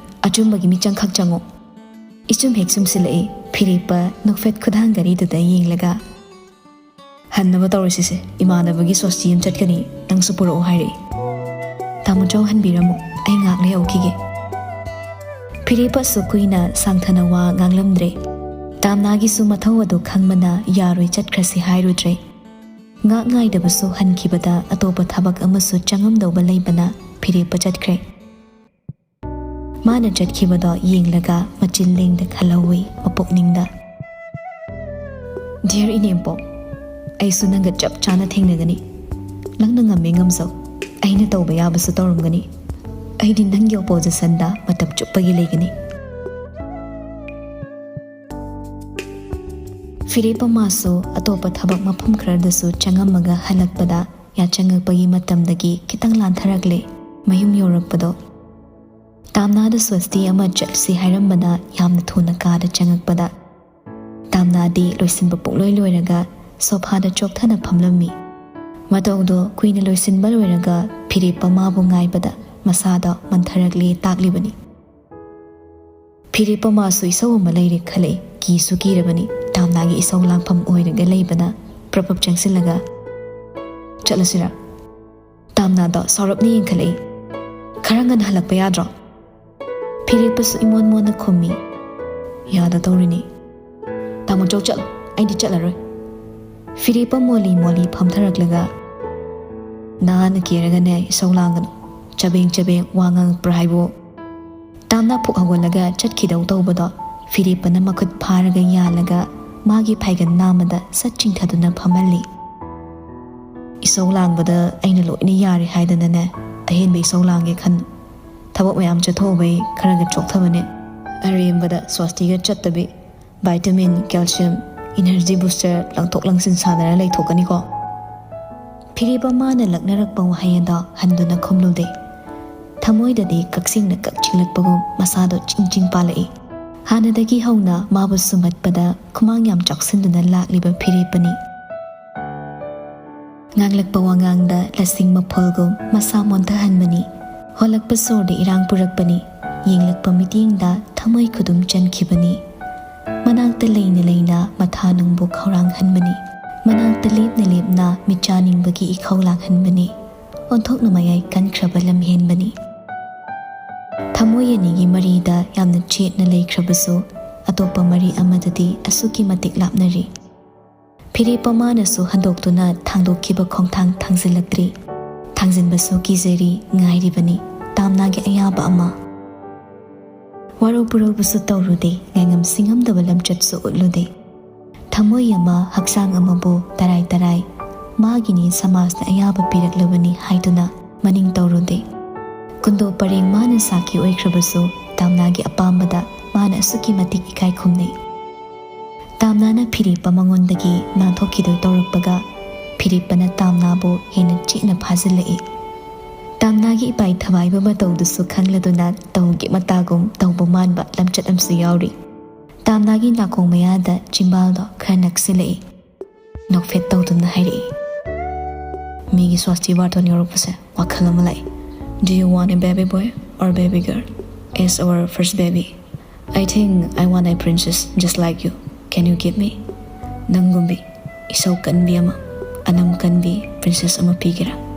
ꯑꯆꯨꯝꯕꯒꯤ ꯃꯤꯆꯪꯈꯛ ꯆꯪꯉꯣ꯫" ꯏꯆꯨꯝ ꯍꯦꯛ ꯆꯨꯝꯁꯤꯜꯂꯛꯏ ꯐꯤꯔꯦꯞꯄ ꯅꯣꯛꯐꯦꯠ ꯈꯨꯗꯥꯡ ꯘꯔꯤꯗꯨꯗ ꯌꯦꯡꯂꯒ꯫ "ꯍꯟꯅꯕ ꯇꯧꯔꯁꯤꯁꯦ, ꯏꯃꯥꯟꯅꯕꯒꯤ ꯁꯣꯁꯇꯤ ꯑꯃ ꯆꯠꯀꯅꯤ, ꯅꯪꯁꯨ ꯄꯨꯔꯛꯑꯣ ꯍꯥꯏꯔꯛꯏ꯫" "ꯇꯥꯃꯣ ꯆꯧ ꯍꯟꯕꯤꯔꯝꯃꯣ, ꯑꯩ ꯉꯥꯏꯍꯥꯛ ꯂꯩꯍꯧꯈꯤꯒꯦ꯫" ꯐꯤꯔꯦꯞꯄꯁꯨ ꯀꯨꯏꯅ ꯁꯥꯡꯊꯅ ꯋꯥ ꯉꯥꯡꯂꯝꯗ꯭ꯔꯦ꯫ ꯇꯥꯝꯅꯥꯒꯤꯁꯨ ꯃꯊꯧ ꯑꯗꯨ ꯈꯪꯕꯅ ꯌꯥꯔꯣꯏ ꯆꯠꯈ꯭ꯔꯁꯤ ꯍꯥꯏꯔꯨꯗ꯭ꯔꯦ꯫ ꯉꯥꯛ ꯉꯥꯏꯗꯕꯁꯨ ꯍꯟꯈꯤꯕꯗ ꯑꯇꯣꯞꯄ ꯊꯕꯛ ꯑꯃꯁꯨ ꯆꯪꯉꯝꯗꯧꯕ ꯂꯩꯕꯅ ꯐꯤꯔꯦꯞꯄ ꯆꯠꯈ꯭ꯔꯦ꯫ ꯃꯥꯅ ꯆꯠꯈꯤꯕꯗꯣ ꯌꯦꯡꯂꯒ ꯃꯆꯤꯟ ꯂꯦꯡꯗ ꯈꯜꯍꯧꯏ ꯃꯄꯨꯛꯅꯤꯡꯗ꯫ "ꯗꯤꯌꯔ ꯏꯅꯦꯝꯄꯣꯛ, ꯑꯩꯁꯨ ꯅꯪꯒ ꯆꯞ ꯆꯥꯅ ꯊꯦꯡꯅꯒꯅꯤ꯫ ꯅꯪꯅ ꯉꯝꯃꯦ ꯉꯝꯖꯧ꯫ ꯑꯩꯅ ꯇꯧꯕ ꯌꯥꯕꯁꯨ ꯇꯧꯔꯝꯒꯅꯤ꯫ ꯑꯩꯗꯤ ꯅꯪꯒꯤ ꯑꯣꯄꯣꯖꯤꯁꯟꯗ ꯃꯇꯝ ꯆꯨꯞꯄꯒꯤ ꯂꯩꯒꯅꯤ꯫" ꯐꯤꯔꯦꯞꯄ ꯃꯥꯁꯨ ꯑꯇꯣꯞꯄ ꯊꯕꯛ ꯃꯐꯝ ꯈꯔꯗꯁꯨ ꯆꯪꯉꯝꯃꯒ ꯍꯜꯂꯛꯄꯗ ꯌꯥꯆꯪꯉꯛꯄꯒꯤ ꯃꯇꯝꯗꯒꯤ ꯈꯤꯇꯪ ꯂꯥꯟꯊꯔꯛꯂꯦ꯫ ꯃꯌꯨꯝ ꯌꯧꯔꯛꯄꯗꯣ ꯇꯥꯝꯅꯥꯗ ꯁ꯭ꯋꯁꯇꯤ ꯑꯃ ꯆꯠꯁꯤ ꯍꯥꯏꯔꯝꯕꯅ ꯌꯥꯝꯅ ꯊꯨꯅ ꯀꯥꯗ ꯆꯪꯉꯛꯄꯗ ꯇꯥꯝꯅꯥꯗꯤ ꯂꯣꯏꯁꯤꯟꯕ ꯄꯨꯡꯂꯣꯏ ꯂꯣꯏꯔꯒ ꯁꯣꯐꯥꯗ ꯆꯣꯛꯊꯅ ꯐꯝꯂꯝꯃꯤ꯫ ꯃꯇꯧꯗꯣ ꯀꯨꯏꯅ ꯂꯣꯏꯁꯤꯟꯕ ꯂꯣꯏꯔꯒ ꯐꯤꯔꯦꯞꯄ ꯃꯥꯕꯨ ꯉꯥꯏꯕꯗ ꯃꯁꯥꯗꯣ ꯃꯟꯊꯔꯛꯂꯦ ꯇꯥꯛꯂꯤꯕꯅꯤ꯫ ꯐꯤꯔꯦꯞꯄ ꯃꯥꯁꯨ ꯏꯁꯧ ꯑꯃ ꯂꯩꯔꯦ ꯈꯜꯂꯛꯏ꯫ ꯀꯤꯁꯨ ꯀꯤꯔꯕꯅꯤ꯫ ꯇꯥꯝꯅꯥꯒꯤ ꯏꯁꯧ ꯂꯥꯡꯐꯝ ꯑꯣꯏꯔꯒ ꯂꯩꯕꯅ ꯄ꯭ꯔꯞ ꯄ꯭ꯔꯞ ꯆꯪꯁꯤꯜꯂꯒ, "ꯆꯠꯂꯁꯤꯔꯥ?" ꯇꯥꯝꯅꯥꯗꯣ ꯁꯥꯎꯔꯞꯅ ꯌꯦꯡꯈꯠꯂꯛꯏ꯫ "ꯈꯔ ꯉꯟꯅ ꯍꯜꯂꯛꯄ ꯌꯥꯗ꯭ꯔꯣ?" ꯐꯤꯔꯦꯞꯄꯁꯨ ꯏꯃꯣꯟ ꯃꯣꯟꯅ ꯈꯨꯝꯃꯤ꯫ "ꯌꯥꯗ ꯇꯧꯔꯤꯅꯤ꯫ ꯇꯥꯃꯣꯆꯧ ꯆꯠꯂꯣ, ꯑꯩꯗꯤ ꯆꯠꯂꯔꯣꯏ꯫" ꯐꯤꯔꯦꯞꯄ ꯃꯣꯂꯤ ꯃꯣꯂꯤ ꯐꯝꯊꯔꯛꯂꯒ, "ꯅꯍꯥꯅ ꯀꯦꯔꯒꯅꯦ ꯏꯁꯧ ꯂꯥꯡꯒꯅꯨ꯫ ꯆꯕꯦꯡ ꯆꯕꯦꯡ ꯋꯥ ꯉꯥꯡꯉꯛꯄ꯭ꯔꯥ ꯍꯥꯏꯕꯨ?" ꯇꯥꯝꯅꯥ ꯐꯨꯛ ꯍꯧꯒꯠꯂꯒ ꯆꯠꯈꯤꯗꯧ ꯇꯧꯕꯗꯣ ꯐꯤꯔꯦꯞꯄꯅ ꯃꯈꯨꯠ ꯐꯥꯔꯒ ꯌꯥꯜꯂꯒ ꯃꯥꯒꯤ ꯐꯥꯏꯒꯟ ꯅꯥꯝꯃꯗ ꯁꯠ ꯆꯤꯡꯊꯗꯨꯅ ꯐꯝꯍꯜꯂꯤ꯫ "ꯏꯁꯧ ꯂꯥꯡꯕꯗ ꯑꯩꯅ ꯂꯣꯏꯅ ꯌꯥꯔꯦ ꯍꯥꯏꯗꯅꯅꯦ ꯑꯍꯦꯟꯕ ꯏꯁꯧ ꯂꯥꯡꯒꯦ ꯈꯟ꯫ ꯊꯕꯛ ꯃꯌꯥꯝ ꯆꯠꯊꯣꯛꯎꯕꯩ ꯈꯔꯒ ꯆꯣꯛꯊꯕꯅꯦ꯫ ꯑꯔꯦꯝꯕꯗ ꯁ꯭ꯋꯥꯁꯇꯤꯒ ꯆꯠꯇꯕꯤ ꯚꯥꯏꯇꯥꯃꯤꯟ, ꯀꯦꯜꯁꯤꯌꯝ, ꯏꯅꯔꯖꯤ ꯕꯨꯁꯇꯔ ꯂꯪꯊꯣꯛ ꯂꯪꯁꯤꯟ ꯁꯥꯟꯅꯔ ꯂꯩꯊꯣꯛꯀꯅꯤꯀꯣ꯫" ꯐꯤꯔꯦꯞꯄ ꯃꯥꯅ ꯂꯛꯅꯔꯛꯄ ꯋꯥꯍꯩ ꯑꯗꯣ ꯍꯟꯗꯨꯅ ꯈꯨꯝꯂꯨꯗꯦ꯫ ꯊꯃꯣꯏꯗꯗꯤ ꯀꯛꯆꯤꯡꯅ ꯀꯛꯆꯤꯡꯂꯛꯄꯒꯨꯝ ꯃꯁꯥꯗꯣ ꯆꯤꯡ ꯆꯤꯡ ꯄꯥꯜꯂꯛꯏ꯫ ꯍꯥꯟꯅꯗꯒꯤ ꯍꯧꯅ ꯃꯥꯕꯨ ꯁꯨꯝꯍꯠꯄꯗ ꯈꯨꯃꯥꯡ ꯌꯥꯝ ꯆꯥꯎꯁꯤꯟꯗꯨꯅ ꯂꯥꯛꯂꯤꯕ ꯐꯤꯔꯦꯞꯄꯅꯤ꯫ ꯉꯥꯡꯂꯛꯄ ꯋꯥꯉꯥꯡꯗ ꯂꯁꯤꯡ ꯃꯐꯣꯜꯒꯨꯝ ꯃꯁꯥ ꯃꯣꯟꯊꯍꯟꯕꯅꯤ꯫ ꯍꯣꯜꯂꯛꯄ ꯁꯣꯔꯗ ꯏꯔꯥꯡ ꯄꯨꯔꯛꯄꯅꯤ꯫ ꯌꯦꯡꯂꯛꯄ ꯃꯤꯠꯌꯦꯡꯗ ꯊꯃꯣꯏ ꯈꯨꯗꯨꯝ ꯆꯟꯈꯤꯕꯅꯤ꯫ ꯃꯅꯥꯛꯇ ꯂꯩꯅ ꯂꯩꯅ ꯃꯊꯥ ꯅꯨꯡꯕꯨ ꯈꯧꯔꯥꯡꯍꯟꯕꯅꯤ꯫ ꯃꯅꯥꯛꯇ ꯂꯦꯞꯅ ꯂꯦꯞꯅ ꯃꯤꯠꯆꯥꯅꯤꯡꯕꯒꯤ ꯏꯈꯧ ꯂꯥꯡꯍꯟꯕꯅꯤ꯫ ꯑꯣꯟꯊꯣꯛꯅ ꯃꯌꯥꯏ ꯀꯟꯈ꯭ꯔꯕ ꯂꯝꯍꯦꯟꯕꯅꯤ꯫ ꯊꯃꯣꯏ ꯑꯅꯤꯒꯤ ꯃꯔꯤꯗ ꯌꯥꯝꯅ ꯆꯦꯠꯅ ꯂꯩꯈ꯭ꯔꯕꯁꯨ, ꯑꯇꯣꯞꯄ ꯃꯔꯤ ꯑꯃꯗꯗꯤ ꯑꯁꯨꯛꯀꯤ ꯃꯇꯤꯛ ꯂꯥꯞꯅꯔꯤ꯫ ꯐꯤꯔꯦꯞꯄ ꯃꯥꯅꯁꯨ ꯍꯟꯗꯣꯛꯇꯨꯅ ꯊꯥꯡꯗꯣꯛꯈꯤꯕ ꯈꯣꯡꯊꯥꯡ ꯊꯥꯡꯖꯤꯜꯂꯛꯇ꯭ꯔꯤ꯫ ꯊꯥꯡꯖꯤꯟꯕꯁꯨ ꯀꯤꯖꯔꯤ, ꯉꯥꯏꯔꯤꯕꯅꯤ ꯇꯥꯝꯅꯥꯒꯤ ꯑꯌꯥꯕ ꯑꯃ꯫ ꯋꯥꯔꯧ ꯄꯨꯔꯧꯕꯁꯨ ꯇꯧꯔꯨꯗꯦ, ꯉꯥꯏꯉꯝ ꯁꯤꯡꯉꯝꯗꯕ ꯂꯝꯆꯠꯁꯨ ꯎꯠꯂꯨꯗꯦ꯫ ꯊꯃꯣꯏ ꯑꯃ, ꯍꯛꯆꯥꯡ ꯑꯃꯕꯨ ꯇꯔꯥꯏ ꯇꯔꯥꯏ, ꯃꯥꯒꯤꯅꯤ, ꯁꯃꯥꯖꯅ ꯑꯌꯥꯕ ꯄꯤꯔꯛꯂꯕꯅꯤ ꯍꯥꯏꯗꯨꯅ ꯃꯅꯤꯡ ꯇꯧꯔꯨꯗꯦ꯫ ꯀꯨꯟꯗꯣ ꯄꯔꯦꯡ ꯃꯥꯅ ꯁꯥꯈꯤ ꯑꯣꯏꯈ꯭ꯔꯕꯁꯨ, ꯇꯥꯝꯅꯥꯒꯤ ꯑꯄꯥꯝꯕꯗ ꯃꯥꯅ ꯑꯁꯨꯛꯀꯤ ꯃꯇꯤꯛ ꯏꯀꯥꯏ ꯈꯨꯝꯅꯩ꯫ ꯇꯥꯝꯅꯥꯅ ꯐꯤꯔꯦꯞꯄ ꯃꯉꯣꯟꯗꯒꯤ ꯅꯥꯟꯊꯣꯛꯈꯤꯗꯣꯏ ꯇꯧꯔꯛꯄꯒ, ꯐꯤꯔꯦꯞꯄꯅ ꯇꯥꯝꯅꯥꯕꯨ ꯍꯦꯟꯅ ꯆꯦꯠꯅ ꯐꯥꯖꯤꯜꯂꯛꯏ꯫ ꯇꯥꯝꯅꯥꯒꯤ ꯏꯄꯥꯏ ꯊꯕꯥꯏꯕ ꯃꯇꯧꯗꯨꯁꯨ ꯈꯪꯂꯗꯨꯅ ꯇꯧꯒꯦ ꯃꯇꯥꯒꯨꯝ ꯇꯧꯕ ꯃꯥꯟꯕ ꯂꯝꯆꯠ ꯑꯃꯁꯨ ꯌꯥꯎꯔꯤ꯫ ꯇꯥꯝꯅꯥꯒꯤ ꯅꯥꯀꯣꯡ ꯃꯌꯥꯗ ꯆꯤꯝꯕꯥꯜꯗꯣ ꯈꯔ ꯅꯛꯁꯤꯜꯂꯛꯏ꯫ ꯅꯣꯛꯐꯦꯠ ꯇꯧꯗꯨꯅ ꯍꯥꯏꯔꯛꯏ, "ꯃꯤꯒꯤ ꯁ꯭ꯋꯥꯁꯇꯤ ꯋꯥꯔꯇꯣꯟ ꯌꯧꯔꯛꯄꯁꯦ ꯋꯥꯈꯜ ꯑꯃ ꯂꯥꯛꯏ꯫ Do you want a baby boy or baby girl as our first baby? I think I want a princess just like you. Can you give me?" "ꯅꯪꯒꯨꯝꯕꯤ, ꯏꯁꯧ ꯀꯟꯕꯤ ꯑꯃ, ꯑꯅꯝ ꯀꯟꯕꯤ princess ꯑꯃ ꯄꯤꯒꯦꯔꯥ?"